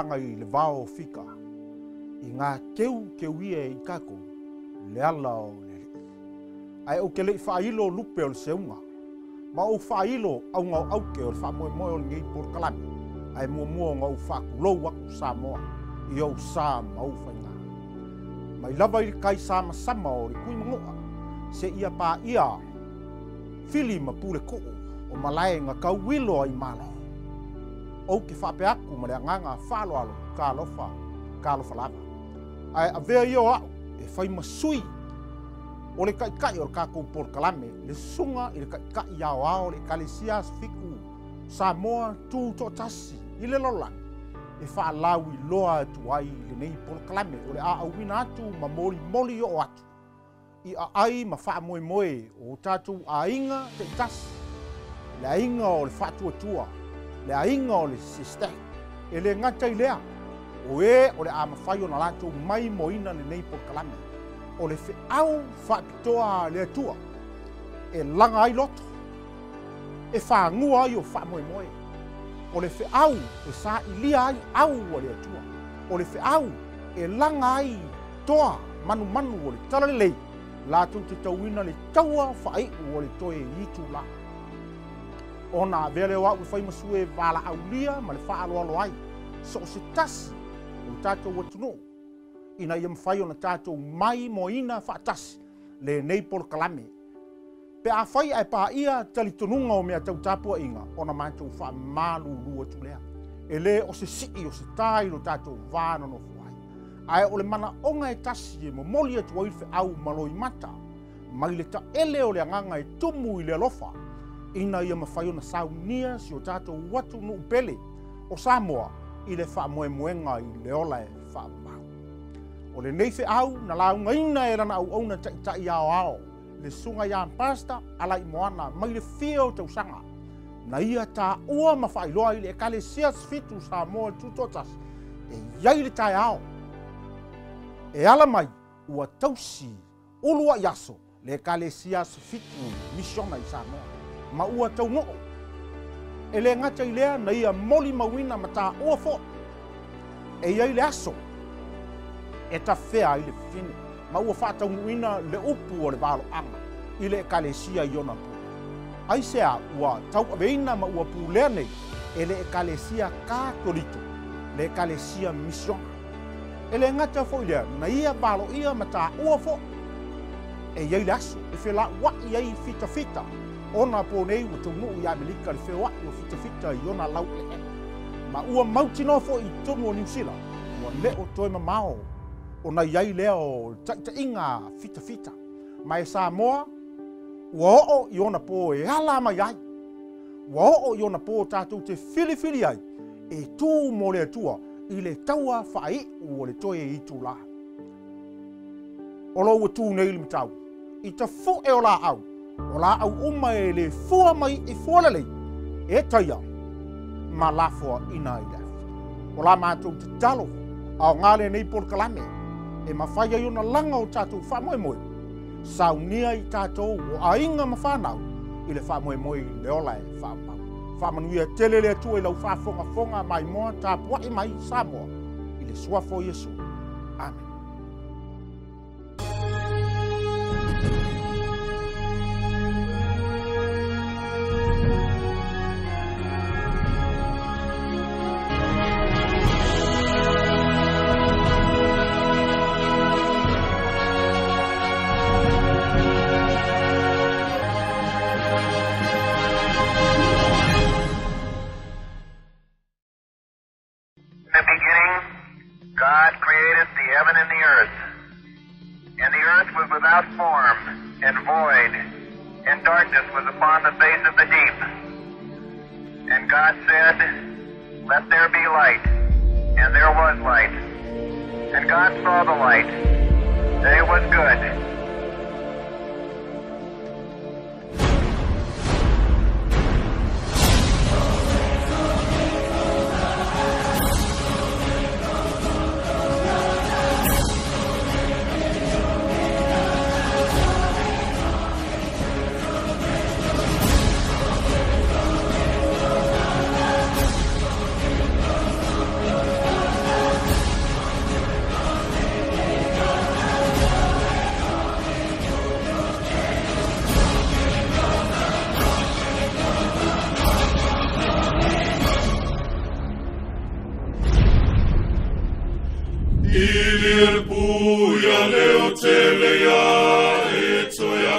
tulaga i le vao o fika, i ngā keu keuia e i kākou le ala o le Alii. Ae ou te le i faailo lupe o le seuga, ma ou faailo auga o auke o le faamoemoe o lenei polokalame, ae muamua ona ou faatulou atu Samoa i ou sa ma ou faiga. Mai lava i le kai samasama o le Tuimanua, seia paia fili ma pule tuu o malae na tauilo ai Malo. Ou te faapea atu ma le agaga faaaloalo, talofa, talofa lava. Ae avea ia o au e fai ma sui o le taitai o le tatou polokalame, le susuga i le Taitai Aoao o le Ekalesia Asofitu Samoa Tutoatasi i le lalolagi, e faalauiloa atu ai lenei polokalame o le a auina atu ma molimoli oo atu i aai ma faamoemoe o tatou aiga taitasi, le aiga o le faatuatua, le aiga o le CSTEC. E le gata i lea, o e o le a mafai ona latou maimoaina lenei polokalame, o le feau faapitoa a le Atua e laga ai loto, e fagua ai o faamoemoe, o le feau e sailia ai au a le Atua, o le feau e laga ai toa manumanu o le talalelei, latou te tauina le taua faaiu o le toe itulā. Ona avea lea o au e fai ma sue valaaulia ma le faaaloalo ai so o se tasi o le tatou atunuu, ina ia mafai ona tatou maimoaina faatasi lenei polokalame. Pe afai ae paia talitonuga o mea tau tapuaiga, ona matou faamalulu atu lea. E le o se sii o se tā i lo tatou va nonofo ai, ae o le manaoga e tasi e momoli atu ai le feau ma loimata mai le taele o le agaga e tumu i le alofa, ina ia mafai ona saunia si o tatou atunuu pele o Samoa i le faamoemoega i le ola e faamau. O lenei feau na laugaina e lana auauna taitai aoao, le susuga ia Pastor Alaimoana mai le fia o tausaga, na ia taua ma faailoa i le Ekalesia Asofitu Samoa Tutoatasi e i ai le taeao e ala mai ua tausi uluai aso le Ekalesia Asofitu Misiona i Samoa, ma ua taunuu. E le gata i lea, na ia molimauina ma taua foi e i ai le aso e tafea ai le fine, ma ua faataunuuina le upu o le valoaga i le Ekalesia i ona pule. Aisea ua tauaveina ma ua pulea nei e le Ekalesia Katoliko, le Ekalesia Misiona. E le gata foi lea, na ia valoia ma taua foi e i ai le aso e felauai ai fitafita, ona po nei ua taunuu i Amerika le feoai o fitafita i ona laueleele. Ma ua mautinoa foi i totonu o Niu Sila, ua le o toe mamao ona i ai lea o le taitaiga fitafita. Ma e Samoa, ua oo i ona po e ala mai ai. Ua oo i ona po tatou te filifili ai e tū mo le Atua i le taua faaiu o le toe itulā. O lo ua tū nei le matau i tafu'e o laau, o laau uma e le fua mai i fua lelei, e taia ma lafoaina i le afi. O la matou tatalo, aoga lenei polokalame e mafai ai ona laga o tatou faamoemoe, saunia i tatou o aiga ma fanau i le faamoemoe i le ola e faamau. Faamanuia tele le Atua i lau faafogafoga maimoa tapuai mai Samoa i le suafa o Iesu. Amen. In the beginning, God created the heaven and the earth. And the earth was without form and void, and darkness was upon the face of the deep. And God said, Let there be light. And there was light. And God saw the light, that it was good.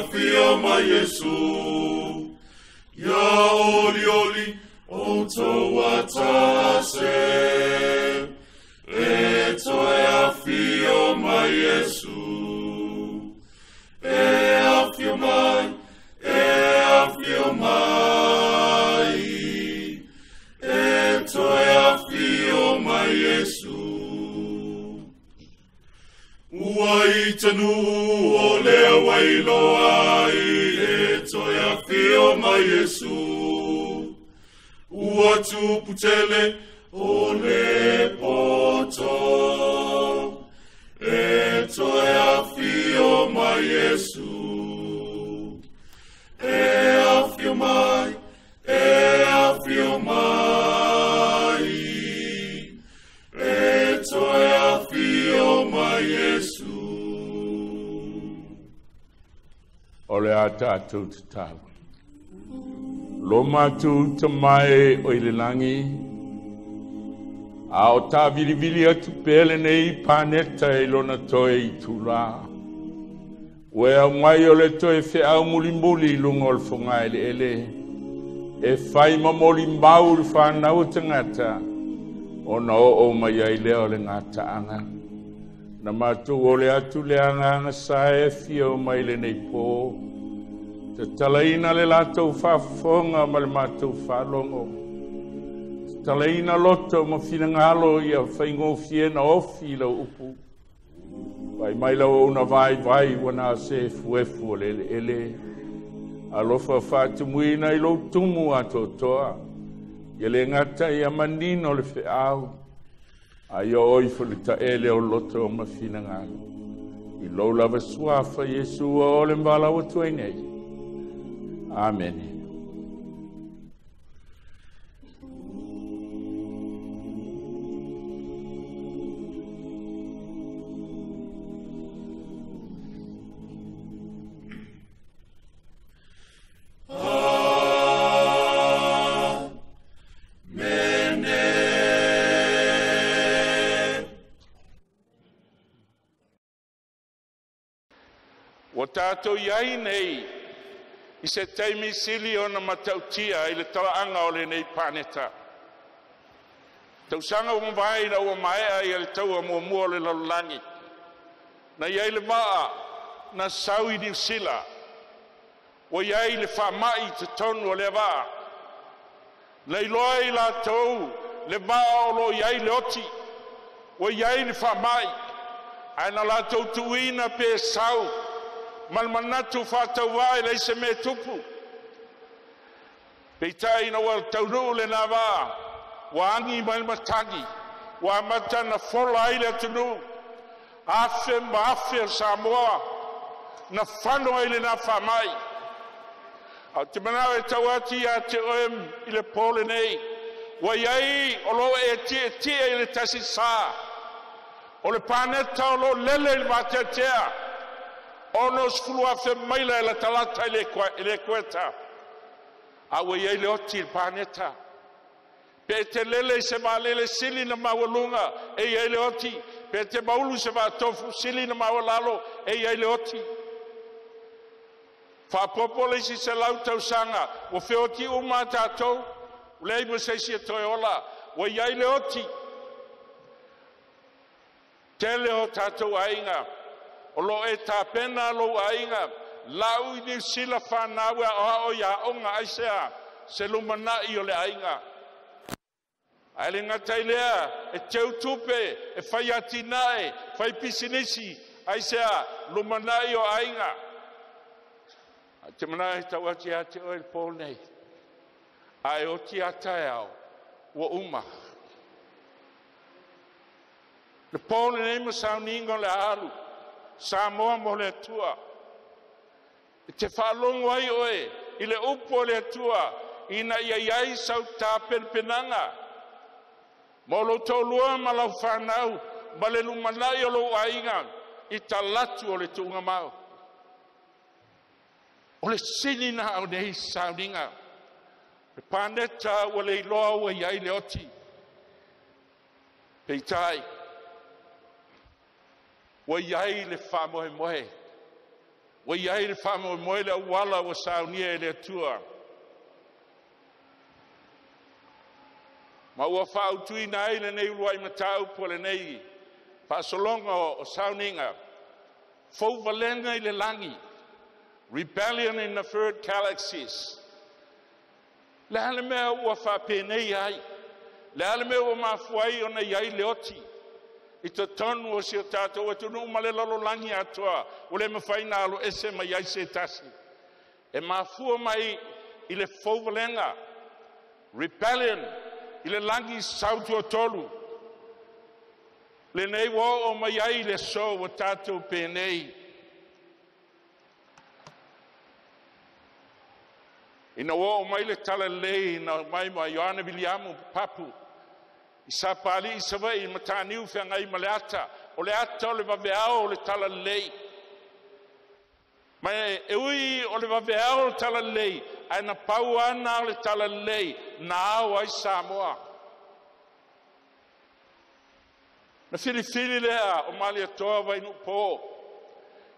afio mai Iesu. Ia oli oli o toa tase, e toe afio mai Iesu. E afio mai, e afio mai, e toe afio mai Iesu. Ua i tanu o lea wailoa ai, e toe afio mai Iesu. Ua tuputele o le poto, e toe afio mai Iesu. E afio mai, e afio mai, e toe afio mai Iesu. O le a tātou te tau. Lo mātou te mai o i le langi, a o tā vilivili atu pele nei pāneta i lona toe i tūrā. Ue au mai o le toe wheau muli muli lunga o le whonga ele ele, e whai mamoli mau le whanau tangata, o na o o mai ai lea o le ngā taanga. Na mātou o le atu le anga sa e fio mai le nei pō. Te talaina le lātou whaafonga ma le mātou whaalongo. Te talaina loto ma whinangalo ia whaingōfie na ofi lau upu. Vai mai lau una vai vai wana se fuefu o le ele. Alofa whaatumuina i lou tumu a totoa. Ia le ngata ia manino le wheau. Ai o oi fulita ele o loto o mawhinangalo. I lou lava suafa Iesu o ole mbala o tuai nei. Amen. O tātou iai nei, i se taimi sili ona matautia i le talaanga o le nei pāneta. Tausanga o mawai na ua maea i le taua muamua o le lalolagi. Na iai le maa na sau i Niu Sila. Ua iai le whaamai te tonu o le vaa. Na iloa i lātou le maa o lo iai le oti. Ua iai le whaamai. Ai na lātou tuina pe sau. Malmanatu whātauā i leise me tupu. Peitai na ua taunuu le nā vā, ua angi mai matangi, ua amata na fola ai le atunu, afe ma afe o Samoa, na whano ai le nā whamai. Au te manao e tau ati a te oem i le pōle nei, ua iai o lo e tia tia i le tasi sā, o le pāneta o lo lele i le māteatea, ono sefulu afe maila e la talata i le kueta. A ua iai le oti i le pāneta. Pe te lele i se vaalele sili na maualuga e iai le oti. Pe te maulu se vaatofu sili na maualalo e iai le oti. Faapopo le isi se lau tausaga ua feoti uma a tātou. Ua leai mo se isi e toe ola. Ua iai le oti. Tele o tātou aiga. O lo e tāpena lou aiga, lau i Niu Sila whanau a o ia onga aisea, se lumanai o le aiga. Ai le ngatai lea, e teu tupe, e whai atinae, whai pisinisi, aisea, lumanai o aiga. A te manai tau ati a te oe le pō nei. Ai o ti atae au, ua uma. Le pō nei ma sauninga o le alu. Samoa mo le Atua. E te whaalongo ai oe i le upu o le Atua ina ia iai sau tāpenapenaga. Mo lou tōlua ma lau whanau ma le lumanai o lou aiga i talatu o le tuuga mau. O le sini na au nei sauninga. Le pāneta ua le iloa ua iai le oti. Peitai. Ua iai le whaamohemohe. Ua i ai le faamoemoe le auala ua saunia e le Atua. Ma ua faautuina ai lenei uluai mataupu o lenei faasologa o sauniga, fouvalega i le lagi, Rebellion in the Third Galaxies. Le a le mea ua faapenei ai? Le a le mea ua mafua ai ona i ai le oti i totonu o si o tatou atunuu ma le lalolagi atoa, ua le mafai ona aloese mai ai se tasi? E mafua mai i le fouvalega, rebellion i le lagi sautuatolu. Lenei ua oo mai ai le aso ua tatou penei. Ina ua oo mai le talalelei na mai ma Ioane Viliamu Papu i Sapalii Savaii Mataniu Feagai ma le ata, o le ata o le vaveao o le talalelei. Ma e ui o le vaveao o le talalelei, ae na pau ana o le talalelei na ao ai Samoa. Na filifili lea o Malietoa Vainuupo,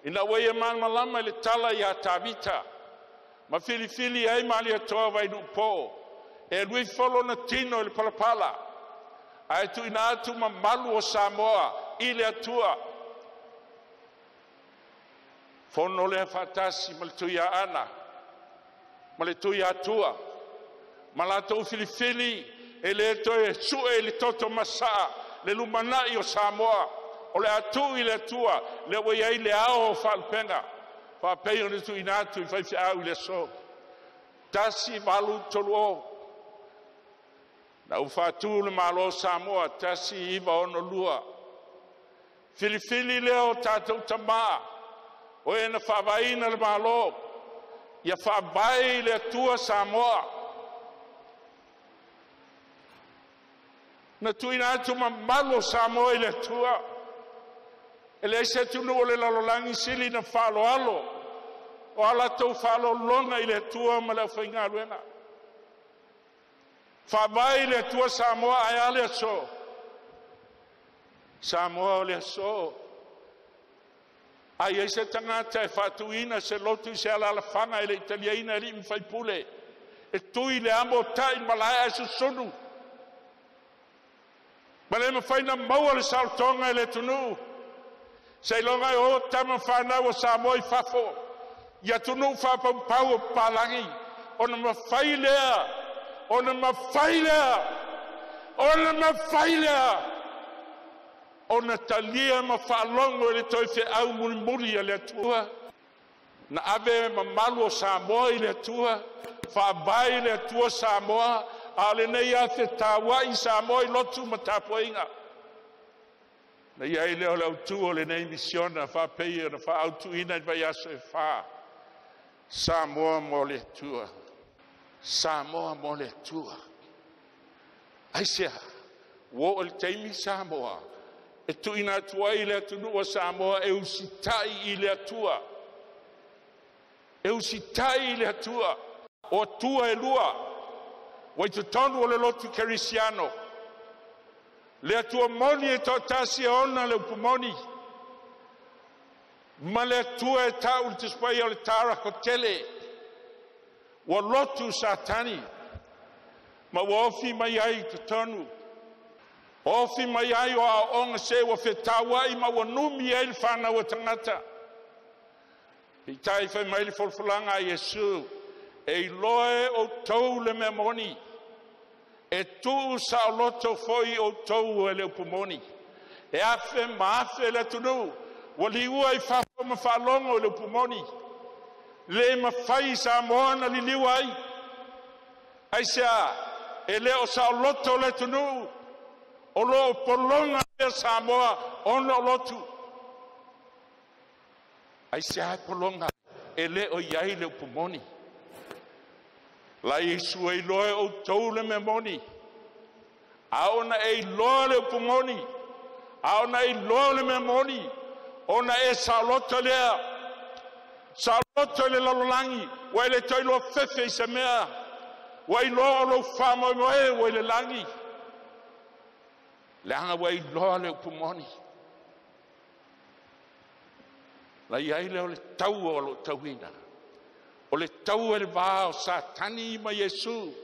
ina ua ia malamalama i le tala ia Tavita, ma filifili ai Malietoa Vainuupo, e lui folo na tino i le palapala, ae tuuina atu mamalu o Samoa i le Atua. Fono lea faatasi ma le Tuiaana ma le Tuiatua, ma latou filifili e le toe sue i le toto masaa le lumanai o Samoa, o le a tuu i le Atua, lea ua i ai le ao o faalupega, faapei ona tuuina atu i faifeau i le aso. 1830, na ua faatu le Malo o Samoa 1962, filifili lea o tatou tamā, o e na faavaeina le Malo, ia faavae i le Atua Samoa. Na tuuina atu mamalu o Samoa i le Atua. E leai se atunuu o le lalolagi sili na faaaloalo o a latou faaaloaloga i le Atua ma le aufaigaluega. Faavae i le Atua Samoa, ae a le aso? Samoa o le aso. Ai ai se tagata e faatuina se lotu i se alalafaga e le italiaina e alii ma faipule, e tui le amo tai malae ae susunu. Ma le mafai na maua le saolotoga i le atunuu. Seiloga e o tama fanau o Samoa i fafo, i atunuu faapaupau o papalagi, ona mafai lea, ona mafai lea, ona mafai lea, ona talia ma faalogo i le toe feau mulimuli a le Atua. Na ave mamalu o Samoa i le Atua, faavae i le Atua Samoa, a o lenei afe tauai Samoa i lotu ma tapuaiga. Na i ai lea o le autu o lenei misiona faapei ona faaautuina i vaiaso e 4. Samoa mo le Atua. Samoa mo le Atua. Aisea, ua oo le taimi Samoa e tuuina atu ai le atunuu o Samoa e usitai i le Atua. E usitai i le Atua. O Atua e lua, ua i totonu o le lotu kerisiano. Le Atua moni e toatasi e ona le upu moni, ma le Atua e tau le Tusi o le Tarakotele. Ua lotu Satani, ma ua ofi mai ai i totonu. Ofi mai ai o aoaoga se ua fetauai ma ua numi ai le whanau o tagata. Peitai fai mai le folafolaga a Iesu, e iloa e outou le mea moni, e tuu saoloto foi outou e le upu moni. E afe ma afe le atunuu, ua liua i fafo ma faalogo i le upu moni. Le mafai Samoa na liliu ai. Aisea, e le o saoloto le atunuu, o loo pologa pea Samoa ona o lotu. Aisea e pologa, e le o i ai le upu moni. La Iesu e iloa e outou le mea moni, a ona e iloa le upu moni, a ona e iloa le mea moni, ona e saoloto lea, saoloto i le lalolagi, ua e le toe iloa fefe i se mea, ua iloa o lou faamoemoe ua i le lagi. Leaga ua iloa le upu moni. La iai lea o le taua o loo tauina. O le taua i le va o Satani ma Iesu.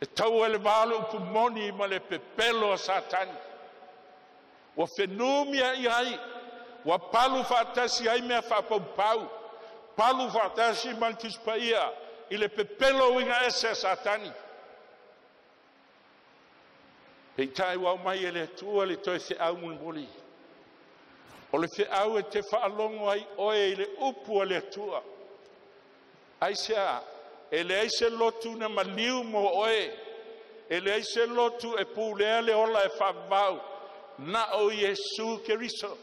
E taua i le va o le upu moni ma le pepelo a Satani. Ua fenumia i ai, ua palu faatasi ai mea faapaupau, palu faatasi ma le Tusi Paia i le pepelo uiga ese a Satani. Peitai ua aumai e le Atua le toe feau mulimuli. O le feau e te faalogo ai oe i le upu a le Atua. Aisea? E leai se lotu na maliu mo oe. E leai se lotu e pulea le ola e faavavau. Na o Iesu Keriso.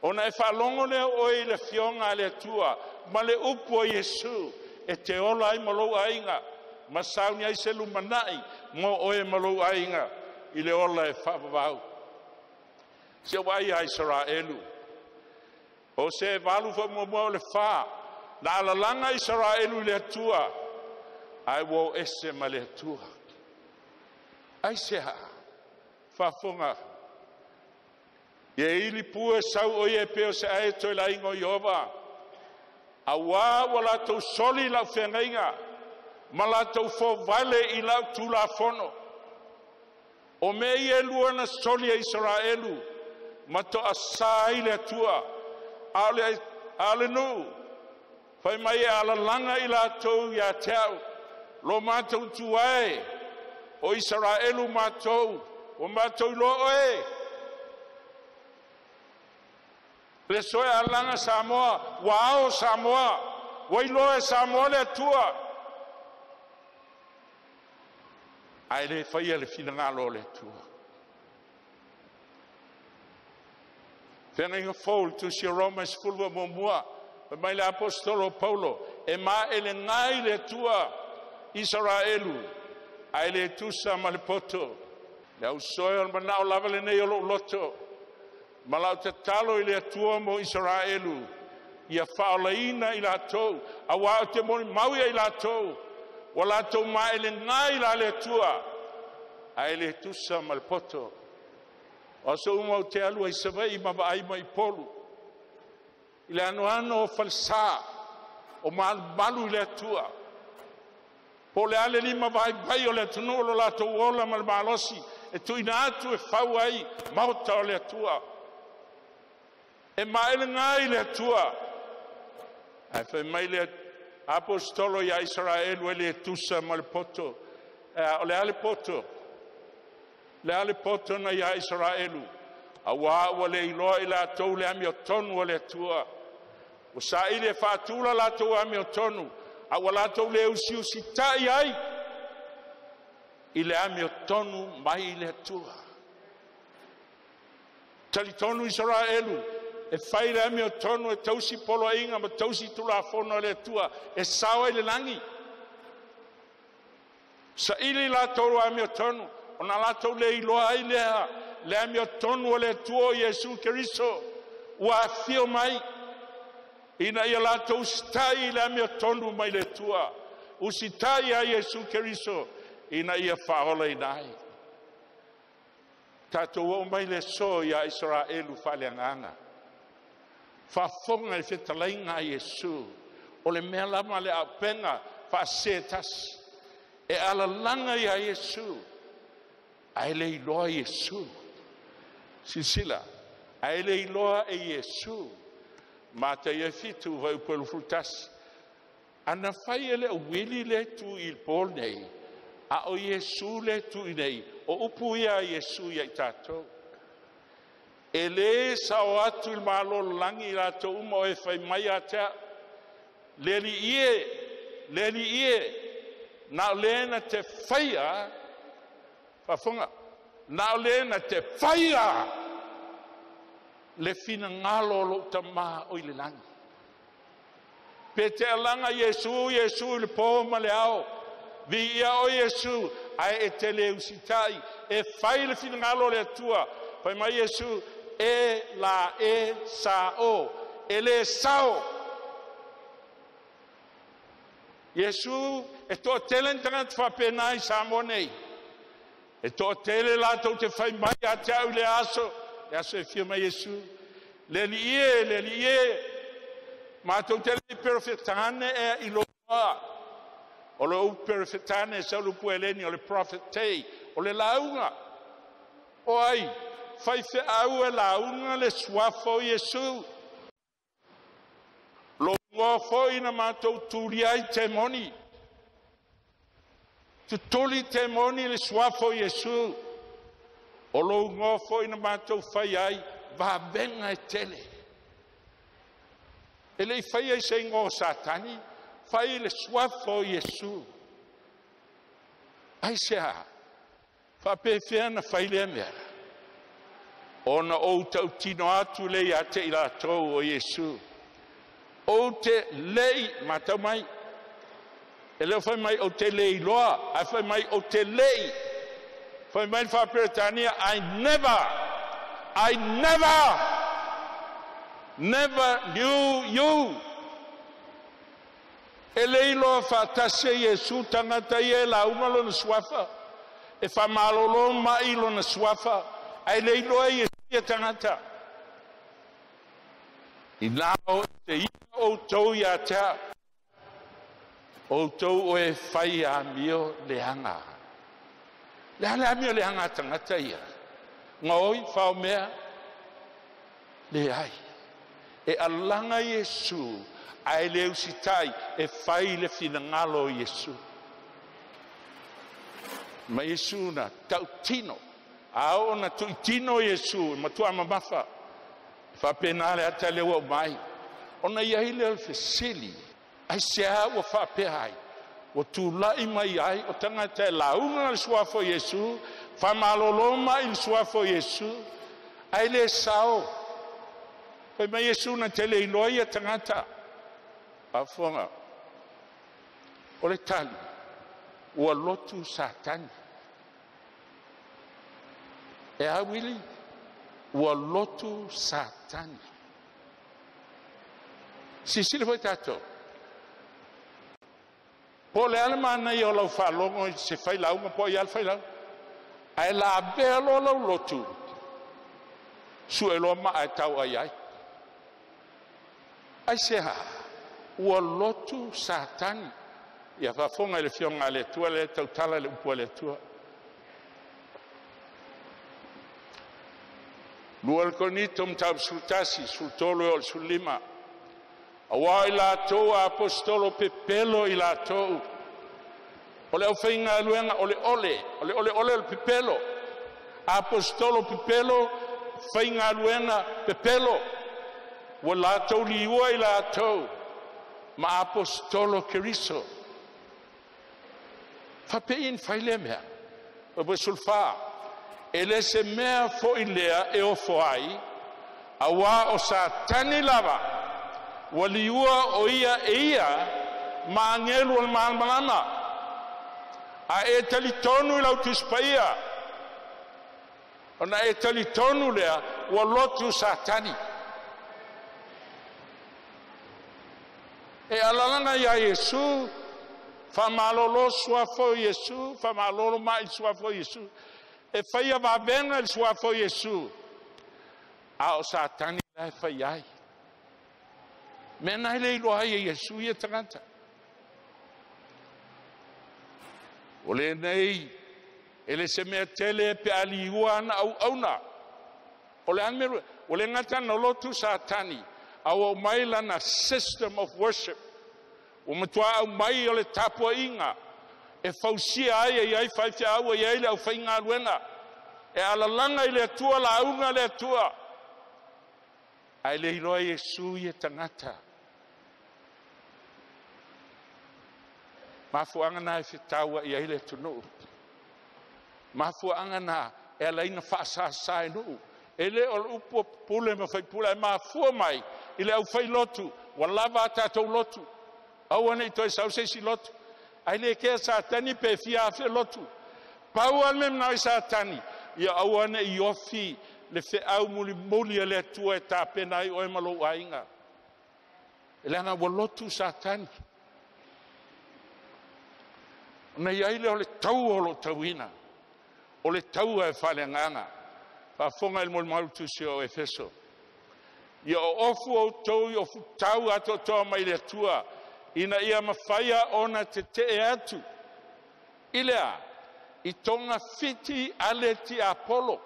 Ona e faalogo lea oe i le afioga a le Atua ma le upu a Iesu e te ola ai ma lou aiga, ma sauni ai se lumanai mo oe ma lou aiga i le ola e faavavau. Se uai a Isaraelu. O se valu faamuamua o le fa, na alalaga Isaraelu i le Atua, ae ua o ese ma le Atua. Aisea? Faafofoga. Ia ili pue sau o ia e pei o se aeto i le aiga o Ieova. Auā ua latou soli lau feagaiga ma latou fovale i lau tulafono. O mea ia e lua na soli e Isaraelu ma toasā ai le Atua. A o le nuu fai mai e alalaga i latou ia te au, lo matou tuae o Isaraelu matou, o matou iloa oe. Le soe alaga Samoa, ua ao Samoa, ua iloa e Samoa le Atua. Ae le faia le finagalo o le Atua. Feagaiga fou le Tusi o Roma e 11, fai mai le Aposetolo o Paulo, e maelegai le Atua Isaraelu, ae le tusa ma le poto. Le ausoe o le manao lava lenei o lou loto, ma lau tatalo i le Atua mo Isaraelu, ia faaolaina i latou, auā o te molimau ia i latou, ua latou maelegai la le Atua, ae le tusa ma le poto. O aso uma ou te alu ai Savaii ma vaai mai i Upolu, i le anoano o falesa, o malumalu i le Atua. Po o le a le lima vaivai o le atunuu o lo latou ola ma le malosi, e tuuina atu e fau ai maota o le Atua. E maelegai le Atua. Ae fai mai le Aposetolo ia Isaraelu e le tusa ma le poto. O le a le poto? Le a le poto na ia Isaraelu? Auā ua le iloa i latou le amiotonu o le Atua. Ua saili e faatula latou amiotonu, a ua latou le usiusitai ai i le amiotonu mai i le Atua. Talitonu Isaraelu e fai le amiotonu e tausi poloaiga ma tausi tulafono a le Atua e sao ai le lagi. Saili latou amiotonu, ona latou le iloa ai lea le amiotonu o le Atua o Iesu Keriso ua afio mai ina ia latou usitai i le amiotonu mai le Atua, usitai a Iesu Keriso ina ia faaolaina ai. Tatou oo mai le aso ia Isaraelu faaleagaga. Faafofoga i le fetalaiga a Iesu, o le mea lava le auupega faasetasi, e alalaga ia Iesu, ae le iloa Iesu. Silasila, ae le iloa e Iesu. Mataia 7, fuaiupu 21. Ana fai e le uili le tu i le po nei, a o Iesu le tu i nei, o upu ia a Iesu ia i tatou. E le sao atu i le malo lagi i latou uma o e fai mai a te au. Le alii ie, na o le na te faia, faafofoga, na o le na te faia le finagalo o lou tamā o i le lagi. Pe te alaga Iesu, Iesu i le po ma le ao, viia o Iesu, ae e te le usitai, e fai le finagalo o le Atua. Fai mai Iesu, e la e sa o, e le sao. Iesu, e toatele ni tagata faapena i Samoa nei. E toatele latou te fai mai ia te au i le aso e fia mai Iesu. Le Alii e, le Alii e, matou te le i perofetane ea i lou igoa. O le upu perofetane sa o le upu Eleni o le prophetei, o le lauga. O ai, faifeau e lauga le suafa o Iesu. Lou igoa foi na matou tuli ai temoni. Tutuli temoni le suafa o Iesu. O lou igoa foi na matou fai ai vavega e tele. E le i faia i se igoa o Satani, fai le suafa o Iesu. Aisea? Faapefea na fai lea mea? Ona ou tautino atu le ia te i latou o Iesu. Ou te lei, matau mai, e le o fai mai ou te le iloa, ae fai mai ou te lei. Fai mai le faa-Peretania, I never, I never, never knew you. E le iloa faatasi e Iesu tagata ia e lauga lona suafa, e faamalolo mai lona suafa, ae le iloa e Iesu ia tagata. Ina o te ia outou ia te au, outou o e fai amio leaga. Le a le amio leaga a tagata ia? Gaoi, faomea, leai. E alaga Iesu, ae le usitai e fai le finagalo o Iesu. Ma Iesu na tautino, a oo na tuitino Iesu, e matua mamafa. Faapena le ata lea ua aumai. Ona i ai lea o le fesili, aisea ua faapea ai? Ua tulai mai ai o tagata e lauga le suafa o Iesu, faamalolo mai le suafa o Iesu, ae le sao. Fai mai Iesu na te le iloa ia tagata. Faafofoga, o le tali, ua lotu Satani. E a Wili? Ua lotu Satani. Silasila foi tatou. Po o le a le manaia o lau faalogo i se failauga po o ai lava le failauga, ae lavea loa lau lotu, sue loa maa e tau ai ai. Aisea? Ua lotu Satani. Ia faafofoga i le Afioga a le Atua lea e tautala le upu a le Atua. 2 Korinito mataupu 11, 13 e oo i le 15. Aua o i latou a aposetolo pepelo i latou, o le aufaigaluega o le ole, o le oleole o le pepelo, aposetolo pepelo, faigaluega pepelo, ua latou liua i latou ma aposetolo Keriso. Faapei ni fai lea mea? O 14, e le se mea foi lea e ofo ai, auā o Satani lava, ua liua o ia e ia ma agelu o le malamalama. A e talitonu i lau Tusi Paia, ona e talitonu lea ua lotu Satani. E alalaga ia Iesu, faamalolo suafa o Iesu, faamalolo mai le suafa o Iesu, e faia vavega le suafa o Iesu, a o Satani la e fai ai. Mea na e le iloa ai e Iesu ia tagata. O lenei, e le se mea tele pe a liua ana auauna. O le a le mea, o le gata na lotu Satani, a ua aumai lana system of worship. Ua matua aumai o le tapuaiga e fausia ai e i ai faifeau e i ai le aufaigaluega. E alalaga i le Atua, lauga le Atua. Ae le iloa Iesu ia tagata. Mafuaaga na e fetauai ai le atunuu. Mafuaaga na e ala ai ona faasasa e nuu. E le o le upu o pule ma faipule, ae mafua mai i le aufailotu, ua lava a tatou lotu. Aua ne i toe sau se isi lotu. Ae le kea Satani pe fia afe lotu. Pau lava le mea manao i Satani, ia aua ne i ofi le feau mulimuli a le Atua e tapena ai oe ma lou aiga. E leaga ua lotu Satani. Ona i ai lea o le taua o lo o tauina, o le taua e faaleagaga. Faafofoga i le molimau tusi o Efeso. Ia oofu outou i ofutau atoatoa mai le Atua, ina ia mafaia ona tete'e atu i lea i togafiti a le tiapolo,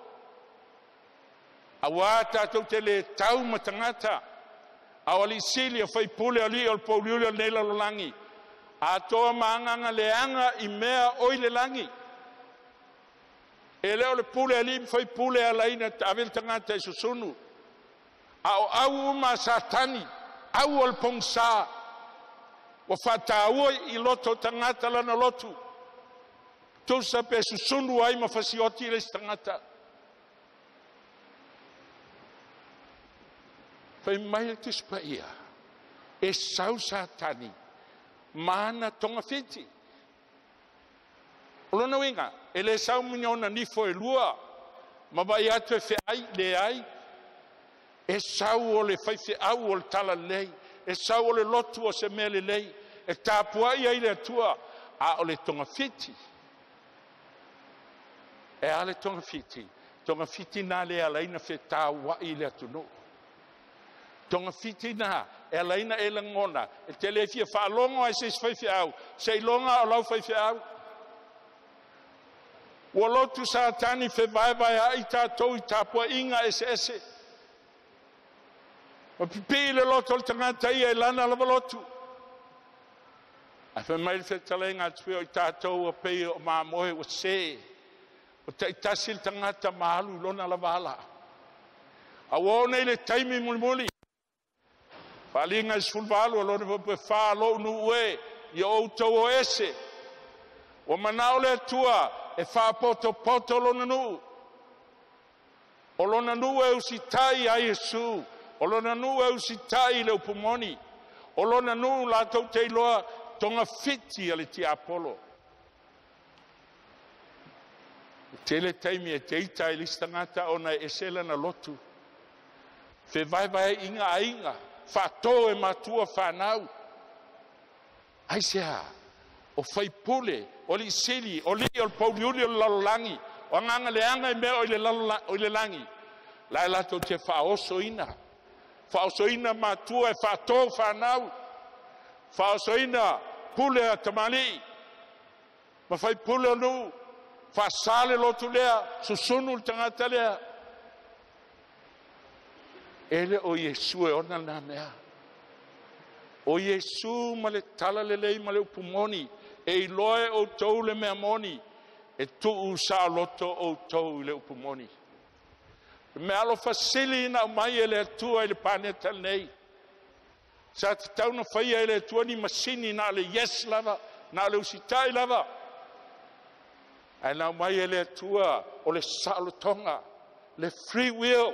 auā tatou te lē tau ma tagata, a o alii sili o faipule o alii o le pouliuli o lenei lalolagi atoa ma agaga leaga i mea o i le lagi. E lē o le pule a alii ma faipule e alaina ave le tagata i susunu, a o au uma a Satani, au o le pogasā ua faataua i loto o tagata lana lotu, tusa pe susunu ai ma fasioti le isi tagata. Fai mai le Tusi Paia, e sau Satani ma ana togafiti. O lona uiga, e lē sau ma ona nifo e lua ma vaai atu e feai, leai. E sau o le faifeau o le talalelei, e sau o le lotu o se mea lelei, e tapuai ai le Atua, a o le togafiti. E a le togafiti? Togafiti na le alaina fetauai i le atunuu. Togafiti na e alaina e lagona, e te le fia faalogo ai se isi faifeau, seiloga o lau faifeau. Ua lotu Satani fevaevaeaʻi tatou i tapuaʻiga eseese. Ma pipii le loto o le tagata ia i lana lava lotu. Ae fai mai le fetalaiga a o i tatou ua pei o mamoe ua sē. O taitasi le tagata ma alu i lona lava ala. A ua oo nei le taimi mulimuli. Faaliga i 18 o lona 4 lou nuu e, ia outou o ese. Ua manao le Atua e faapotopoto lona nuu. O lona nuu e usitai a Iesu. O lona nuu e usitai i le upu moni. O lona nuu latou te iloa togafiti a le tiapolo. E tele taimi e te ita ai le isi tagata ona e ese lana lotu. Fevaevaeaiga aiga, faatō e matua fanau. Aisea, o faipule, o alii sili, o alii o le pouliuli o le lalolagi, o agaga leaga i mea o i le lagi, la e latou te faaosoina. Faaosoina matua e faatō fanau, faaosoina pule a tamalii, ma faipule o nuu, faasā le lotu lea, susunu le tagata lea. E le o Iesu e ona lena mea. O Iesu ma le talalelei ma le upu moni, e iloa e outou le mea moni, e tuu saoloto outou i le upu moni. Le mea alofasili na aumai e le Atua i le paneta lenei. Sa tatau na faia e le Atua ni masini na o le yes lava, na o le usitai lava. Ae na aumai e le Atua o le saolotoga, le free will,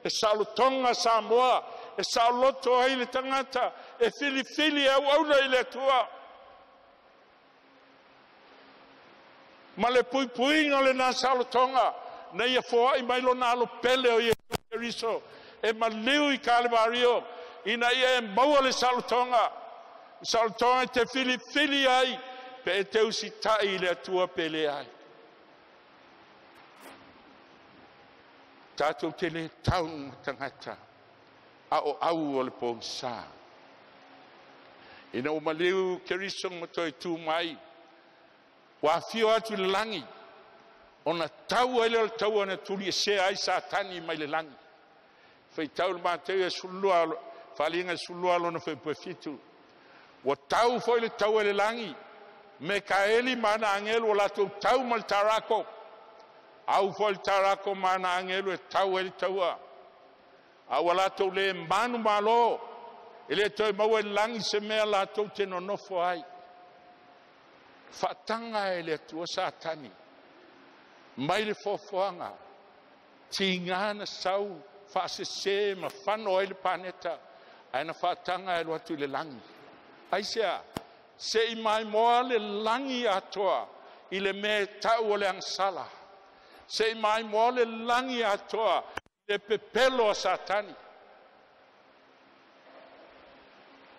le saolotoga Samoa, e saoloto ai le tagata, e filifili e auauna i le Atua. Ma le puipuiga o lena saolotoga, na ia foai mai lona alo pele o Iesu Keriso, e maliu i Kalevario, ina ia e maua le saolotoga. Le saolotoga e te filifili ai, pe e te usitai i le Atua pe leai. Tatou te lē tau ma tagata, a o au o le pogasā. Ina ua maliu Keriso ma toe tu mai, ua afio atu i le lagi, ona tau ai lea o le taua na tuliesea ai Satani mai le lagi. Faitau le Mateu e 12, Faaliga e 12 lona 7. Ua tau foi le taua i le lagi, Mekaeli ma ana agelu o latou tau ma le tarako. Au foi le tarako ma ana agelu e tau ai le taua. A ua latou lē manu malo, e le toe maua i le lagi se mea latou te nonofo ai. Faataga e le Atua Satani mai le foafoaga, tiga na sau faasesē ma fano ai le paneta, ae na faataga e alu atu i le lagi. Aisea, se i maimoa le lagi atoa i le mea e tau o le agasala. Se i maimoa le lagi atoa i le pepelo a Satani.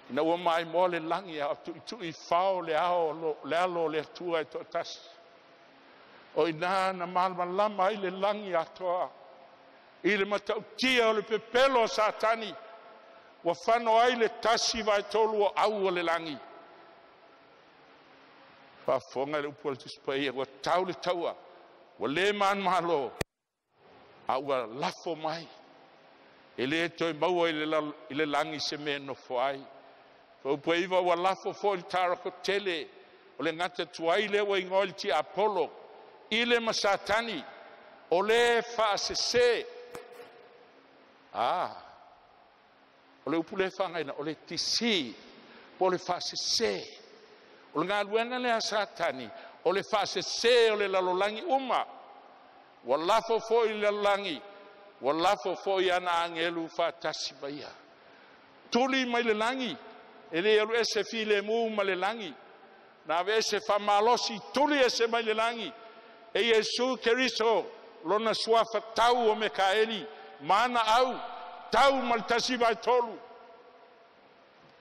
Ina ua maimoa le lagi a o tuitui fao le ao le alo o le Atua e toatasi. O ina na malamalama ai le lagi atoa. I le matautia o le pepelo a Satani, ua fano ai le 1/3 o au o le lagi. Faafofoga le upu a le Tusi Paia, ua tau le taua, ua le manumalo, a ua lafo mai, e le toe maua i le lagi se mea e nofo ai. Upu e 9, ua lafo foi le tarako tele o le gata tuai lea ua igoa i le tiapolo, i le ma Satani, o le faasese. O le upu le faagaina, o le tisi, po o le faasese. O le galuega lea a Satani, o le faasese o le lalolagi uma. Ua lafo foi i le lalolagi, ua lafo foi ana agelu faatasi ma ia. Tuli mai le lagi, e le alu ese filemu ma le lagi. Na ave ese faamalosi, tuli ese mai le lagi. E Iesu Keriso, lona suafa tau o Mekaeli, ma ana au, tau ma le 1/3.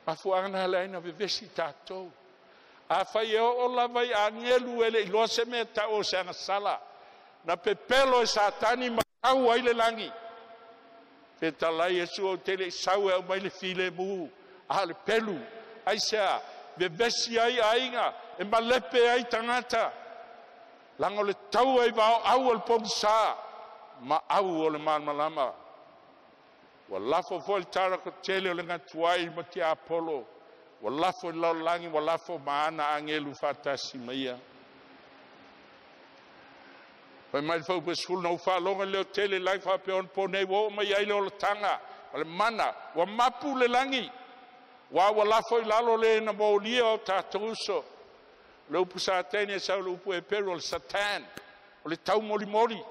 Mafuaaga na ala ai ona vevesi tatou. Afai e oo lava i agelu e le iloa se mea tau o se agasala, na pepelo e Satani ma tau ai le lagi. Fetalai Iesu ou te le i sau e aumai le filemu, a o le pelu. Aisea, vevesi ai aiga, e malepe ai tagata. Laga o le taua i vaoau o le pogisa ma au o le malamalama. Ua lafo foi le tarako tele o le gatuai ma tiapolo, ua lafo i le lalolagi, ua lafo ma ana agelu faatasi ma ia. Fai mai le fuaiupu 10, na ou faalogo i le leo tele i le lagi faapea onapo nei ua oo mai ai le olataga o le mana, ua mapu le lagi, ua lafo i lalo le na molia o tatou uso. Le upu Satani e sau le upu Eperu o le Satan, o le taumolimoli.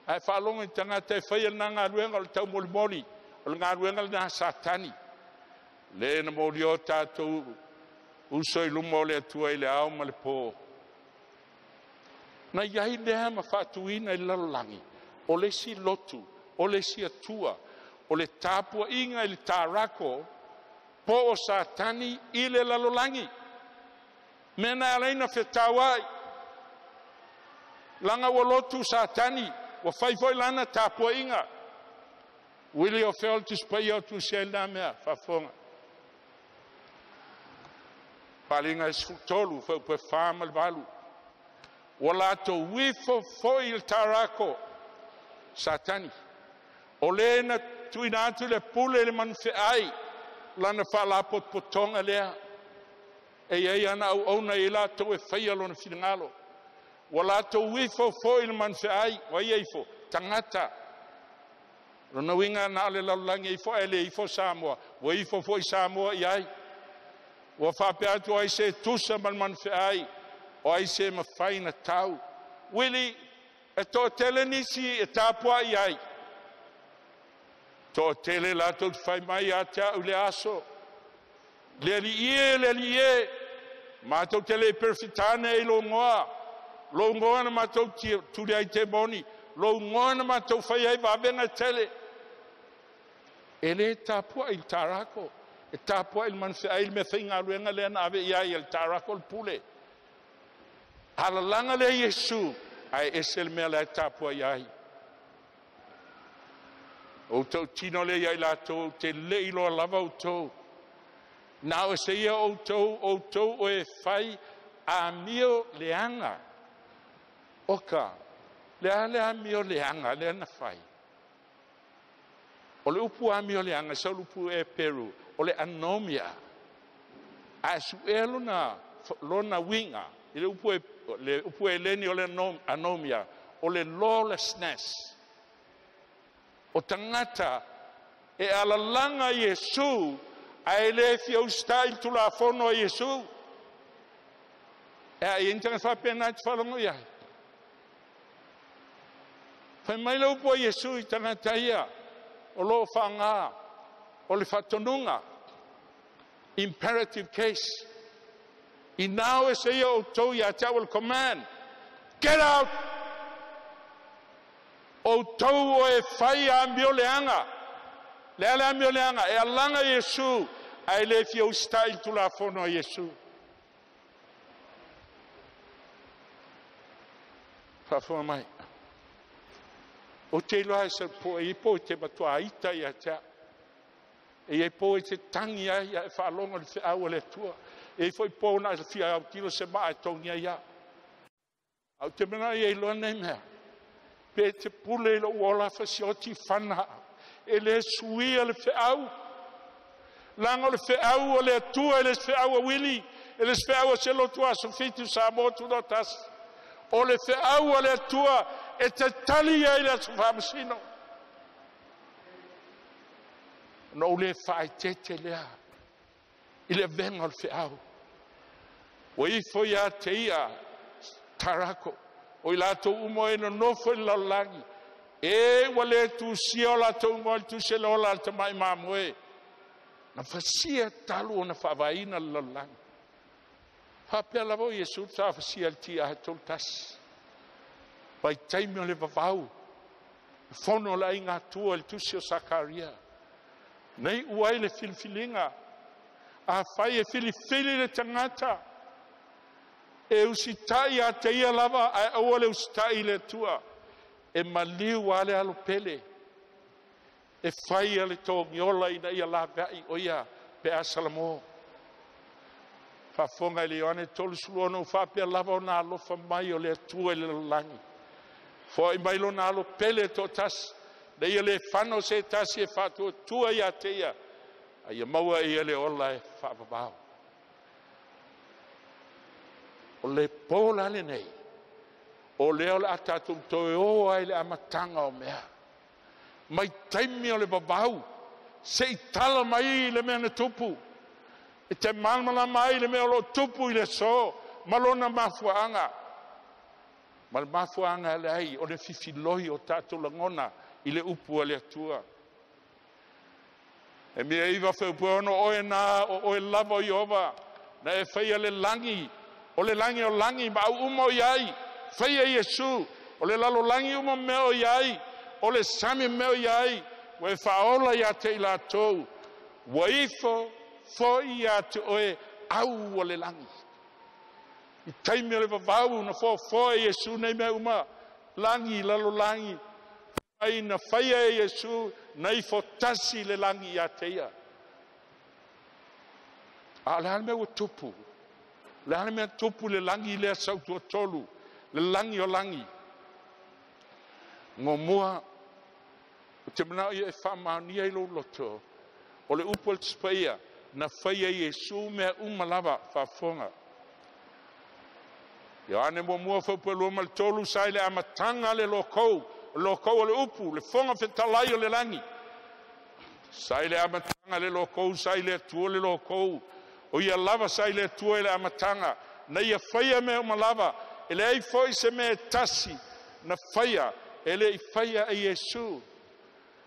Ae faalogo i tagata e faia lena galuega o le taumolimoli, o le galuega lena a Satani. Le na molia o tatou uso i luma o le Atua i le ao ma le po. Na iai lea ma faatuina i le lalolagi, o le isi lotu, o le isi Atua, o le tapuaiga i le tarako po o Satani i le lalolagi. Mea na ala ai ona fetauai, laga ua lotu Satani, ua fai foi lana tapuaiga. Uili o fea o le Tusi Paia o tusi ai lena mea, faafofoga. Faaaliga e 13, fuaiupu e 4 ma le 8. Ua latou ifo foi i le tarako Satani, o le na tuuina atu le pule i le manufeai, lana faalapotopotoga lea. E iai ana auauna i latou e faia lona finagalo. Ua latou ifo foi i le manufeai, ua ia ifo, tagata. Lona uiga na o le lalolagi e ifo ae le ifo Samoa, ua ifo foi Samoa i ai. Ua faapea atu ai se tusa ma le manufeai, o ai se mafai na tau. Uili, e toatele nisi e tapuai ai. Toatele latou te fai mai ia te au i le aso. Le Alii e, le Alii e, matou te le perofitane i lou igoa. Lou igoa na matou tuli ai temoni, lou igoa na matou fai ai vavega e tele. E le tapuai i le tarako, e tapuai i le manufeai le mea faigaluega lea na ave i ai e le tarako le pule. Alalaga lea Iesu, ae ese le mea la e tapuai ai. O tautino lea ia i latou, ou te le iloa lava outou. Na o se ia outou, outou o e fai amio leaga. Oka, le a le amio leaga, lea na fai. O le upu amio leaga, sau le upu e Peru, o le anomia. A suea lona uiga, i le upu e leni o le anomia, o le lawlessness. O tagata e alalaga Iesu, ae le fia usitai i le tulafono a Iesu. E a ia ni tagata faapena e te faalogo i ai. Fai mai le upu a Iesu i tagata ia, o lo o faaaoga o le faatonuga, imperative case. Ina o ese ia outou ia te au o le command, get out! Outou o e fai amio leaga. Le a le amio leaga, e alaga Iesu, ae le fia usitai i le tulafono a Iesu. Faafofoga mai. O te iloa e sa po e ipo te matua ita ia te e iai po e te tangi ai ia e faalogo le feau a le Atua. E foi po na fia au tilo se maa e tongia ia. Au te mena ia iloa nei mea. Pe te pule i lou ola fasioti fana. E le suia le feau. Laga o le feau o le Atua e le feau a Wili. E le feau a se lotu aso 7 Samoa tutoatasi. O le feau a le Atua e te tali ai le aso faamasino. Na ou le faaeteete lea i le avega o le feau. Ua ifo ia te ia tarako o i latou uma e nonofo i le lalolagi. E ua le tusia o latou uma o le tusi le ola a le tamai mamoe. Na fasia talu ona faavaina le lalolagi. Faapea lava o Iesu sa fasia le tia he tolu tasi. Vai taimi o le vavau. Fono o le aiga atua le tusi o Sakaria. Nei ua ai le filifiliga. A fai e filifili le tagata. E usitai a te ia lava ae aua le usitai i le Atua. E maliu a le alo pele. E fai a le togiola ina ia laveai o ia pe a Salamo. Faafofoga i le Ioane 36 faapea lava ona alofa mai o le Atua i le lalolagi. Foai mai lona alo pele toatasi. Na ia le fano se tasi e faatuatua ia te ia. A ia maua ia le ola e faavavao. O le po la lenei. O lea o le a tatou toe o ai le amataga o mea. Mai taimi o le vavau. Se i tala mai le mea na tupu. E te malamalama ai le mea o lo tupu i le aso. Ma lona mafuaaga. Ma le mafuaaga le ai o le fifiloi o tatou lagona i le upu a le Atua. E mea iva feupueono oe na o oe lava o Iova. Na e faia le lagi. O le lagi o lagi ma au uma o iai. Faia Iesu. O le lalolagi uma mea o iai. O le sami mea o iai. Ua e faaola ia te i latou. Ua ifo foi ia te oe au o le lagi. I taimi o le vavau na foafoa Iesu nei mea uma. Lagi, lalolagi. Ai na faia e Iesu na ifo tasi le lagi ia te ia. A o le a le mea ua tupu. Le a le mea tupu le lagi lea sautuatolu. Le lagi o lagi. Ngomua. O te manao ia e faamaonia i lou loto. O le upu o le Tusi. Na faia Iesu mea uma lava faafofoga. Ioane muamua faupuelua ma le tolu sa i le amataga le lokou. Lokou o le upu, le foga fetalai o le lagi. Sa i le amataga le lokou, sa i le Atua le lokou. O ia lava sa i le Atua i le amataga. Na ia faia mea uma lava. E leai foi se mea e tasi na faia. E le i faia e Iesu.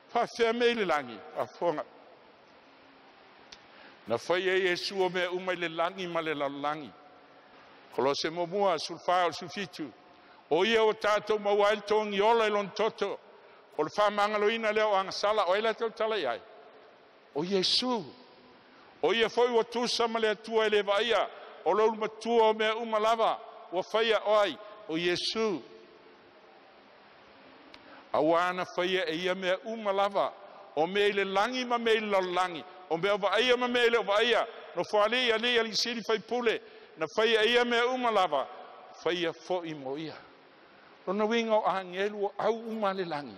Faafea mea i le lagi, faafofoga. Na faia Iesu o mea uma i le lagi ma le lalolagi. Kolose muamua, sulfa o le sulfitu. O ia o tātou maua ai le togiola i lona toto. O le faamagaloina lea o agasala. O ai la tautala i ai? O Iesu. O ia foi ua tusa ma le Atua e le vaaia. O le ulumatua o mea uma lava. Ua faia o ai? O Iesu. Auā na faia e ia mea uma lava. O mea i le lagi ma mea i le lalolagi. O mea o vaaia ma mea i le o vaaia. No foalii alii alii sili faipule. Na faia e ia mea uma lava. Faia foi mo ia. Lona uiga o agelu o au uma le lagi.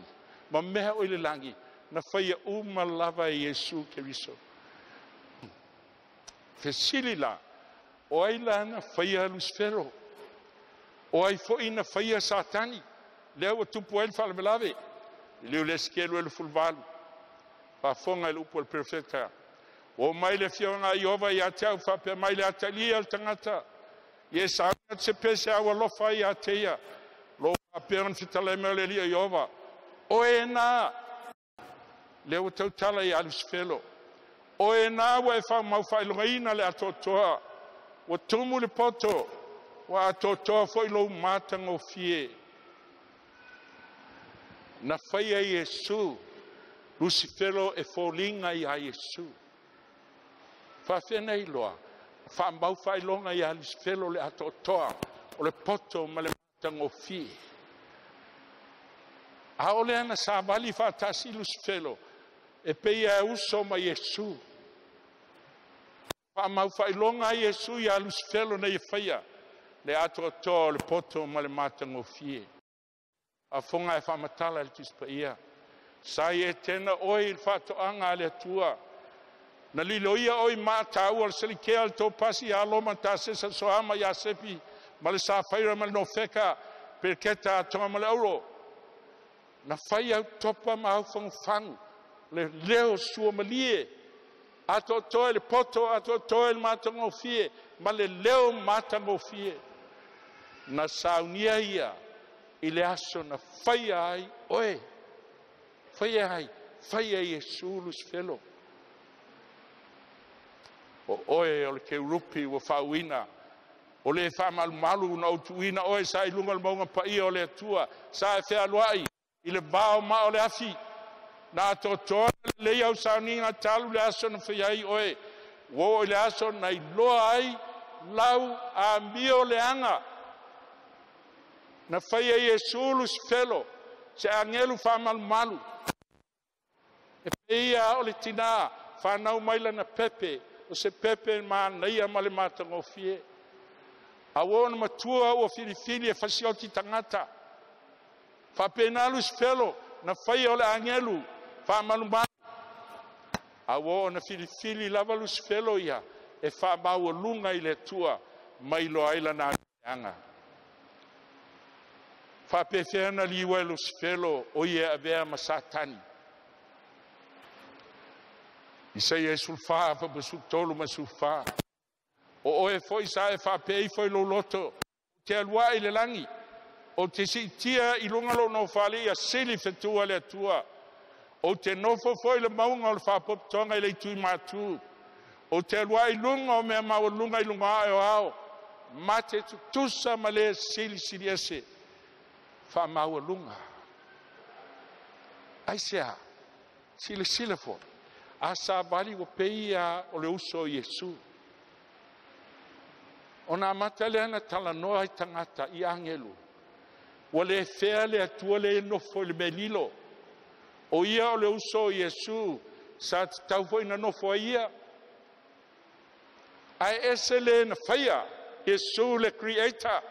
Ma mea o i le lagi. Na faia uma lava e Iesu Keriso. Fesili la. O ai la na faia Lucifero. O ai foi na faia Satani. Lea ua tupu ai le faalavelave. I leo le sikelu e le fuluvalu. Faafofoga i le upu o le perofeta. O mai le afioga a Iova ia te au faapea mai le atalia o le tagata. Ia e sauni atu se pese au alofa ai ia te ia. Lo faapea ona fetalai mai o le Alii o Iova. Oe na. Lea ua tautala ia Lusifelo. Oe na ua e faamau faailogaina le atoatoa. Ua tumu le poto. Ua atoatoa foi lou matagofie. Na faia Iesu. Lusifelo e foliga ia Iesu. Faafea nei loa. Faamau faailoga ia Lusifelo le atoatoa. O le poto ma le matagofie. A o le ana savali faatasi Lusifelo e pei e uso ma Iesu. Faamaufailoga ai Iesu ia Lusifelo nei e faia le atoatoa o le poto ma le matagofie. Afoga e faamatala le Tusi Paia. Sa i e tena oe i le faatoaga a le Atua. Na liloia oi maataua o le selikea o le topasi ia Loma tasesa soama ia Sepi ma le safaira ma le nofeka peketa atoa ma le auro. Na fai au topa ma au fagufagu le leo suamalie atoatoa i le poto atoatoa i le matagofie ma le leo matagofie. Na saunia ia i le aso na faia ai oe. Faia ai, faia Iesu Lusifelo. O oe o le keurupi ua faauina, o le faamalumalu na outuina oe sa i luga o le mauga paia o le Atua, sa e fealuai i le vao ma o le afi. Na atoatoa lelei au sauniga talu le aso na faia ai oe, ua oo i le aso na iloa ai lau amio leaga. Na faia Iesu Lusifelo se agelu faamalumalu. E peia o le tina whanau mai lana pepe, o se pepe manaia ma le matagofie. A ua ona matua ua filifili e fasioti tagata. Faapena Lusifelo na faia o le agelu faamalumalu. A ua ona filifili lava Lusifelo ia e faamaualuga i le Atua mai loa ai lana aga. Faapefea na liua e Lusifelo o ia avea ma Satani. Isaia e sulfa, fapasu tolu ma sulfa. O oe foi sa e faapei foi loloto. Te alua i le langi. O te siitia i luga lou nofale ia sili fetua le Atua. O te nofo foi le mauga o le faapopotoga i le itu i matu. O te alua i luga o mea maualuga i luga ae o ao. Ma te tutusa ma le silisili ese. Faamaualuga. Aisea, silasila foi. A savali ua peia o le uso o Iesu. Ona amata lea na talanoa ai tagata i agelu. Ua le fea le Atua le nofo i le melilo. O ia o le uso o Iesu, sa tatau foi na nofo ai ia. Ae ese le na faia, Iesu le Creator,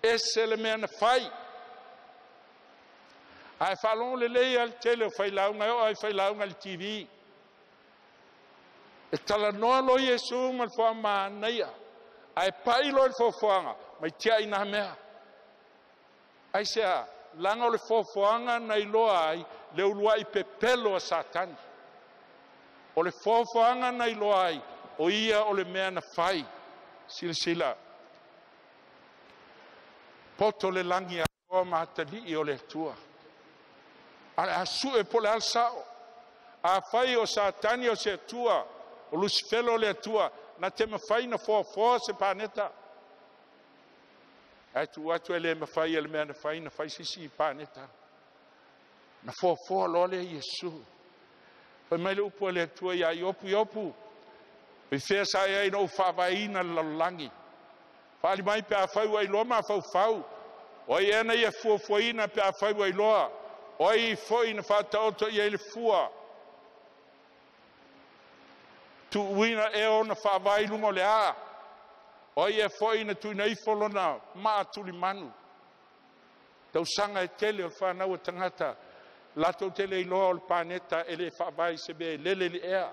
ese le mea na fai. Ae faalogo lelei lava le tele o failauga e oo ai failauga i le TV. E talanoa loa Iesu ma le foamanaia, ae pai loa i le foafoaga, mai tiai nā mea. Aisea, laga o le foafoaga na iloa ai le uluai pepelo a Satani. O le foafoaga na iloa ai, o ia o le mea na fai. Silasila, poto le lagi atoa ma atalii o le Atua. A le a sue po le a le sao. A fai o Satani o se Atua, o Lusifelo o le Atua, na te mafai na foafoa se paneta. Ae tuu atu e le mafai e le mea na fai, na fai sisi i paneta. Na foafoa loa lea Iesu. Fai mai le upu a le Atua ia Iopu, Iopu, i fea sa e ai na ou faavaeina le lalolagi. Faali mai pe a fai ua iloa mafaufau. O ai ea na ia fuafuaina pe a fai ua iloa. O ai foi na faataoto ia i le fua. Tuuina e ona faavae i luga o le a. O ai e foi na tuuina ifo lona maatulimanu. Tausaga e tele o le whanau tagata. Latou tele iloa o le paneta e le faavae se mea e lele i le ea.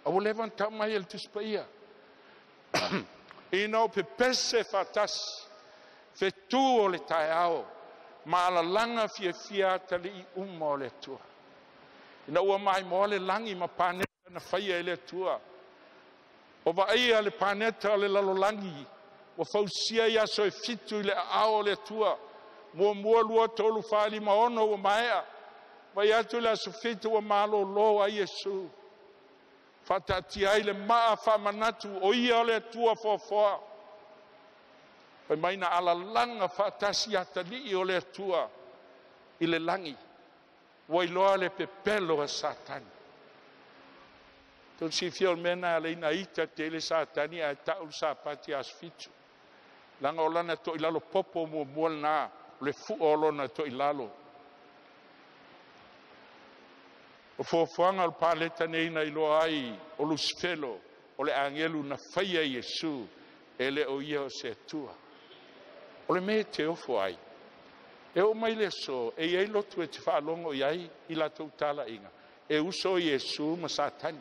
A ua leva ona tau mai e le Tusi Paia. Ina o pepese faatasi, fetu o le taeao, ma alalaga fiafia atalii uma o le Atua. Ina ua maimoa le lagi ma paneta na faia e le Atua. O vaaia le paneta o le lalolagi, ua fausia i aso e 7 i le aao o le Atua. 1, 2, 3, 4, 5, 6 ua maea. Vai atu le aso 7 ua malolo ai Iesu. Faataatia ai le maa faamanatu o ia o le Atua foafoa. Fai mai na alalaga faatasi atalii o le Atua i le lagi. Ua iloa le pepelo a Satani. Tau silafia o le mea na ala ai na ita tele Satani ae tau le Sapati aso 7. Laga o lana toilalo popo muamua lena, o le fua o lona toilalo. O fuafuaga o le paleta nei na iloa ai o Lusifelo o le agelu na faia Iesu e le o ia o se Atua. O le mea e te ofo ai, e oo mai le aso e i ai lotu e te faalogo i ai i latou talaiga, e uso Iesu ma Satani.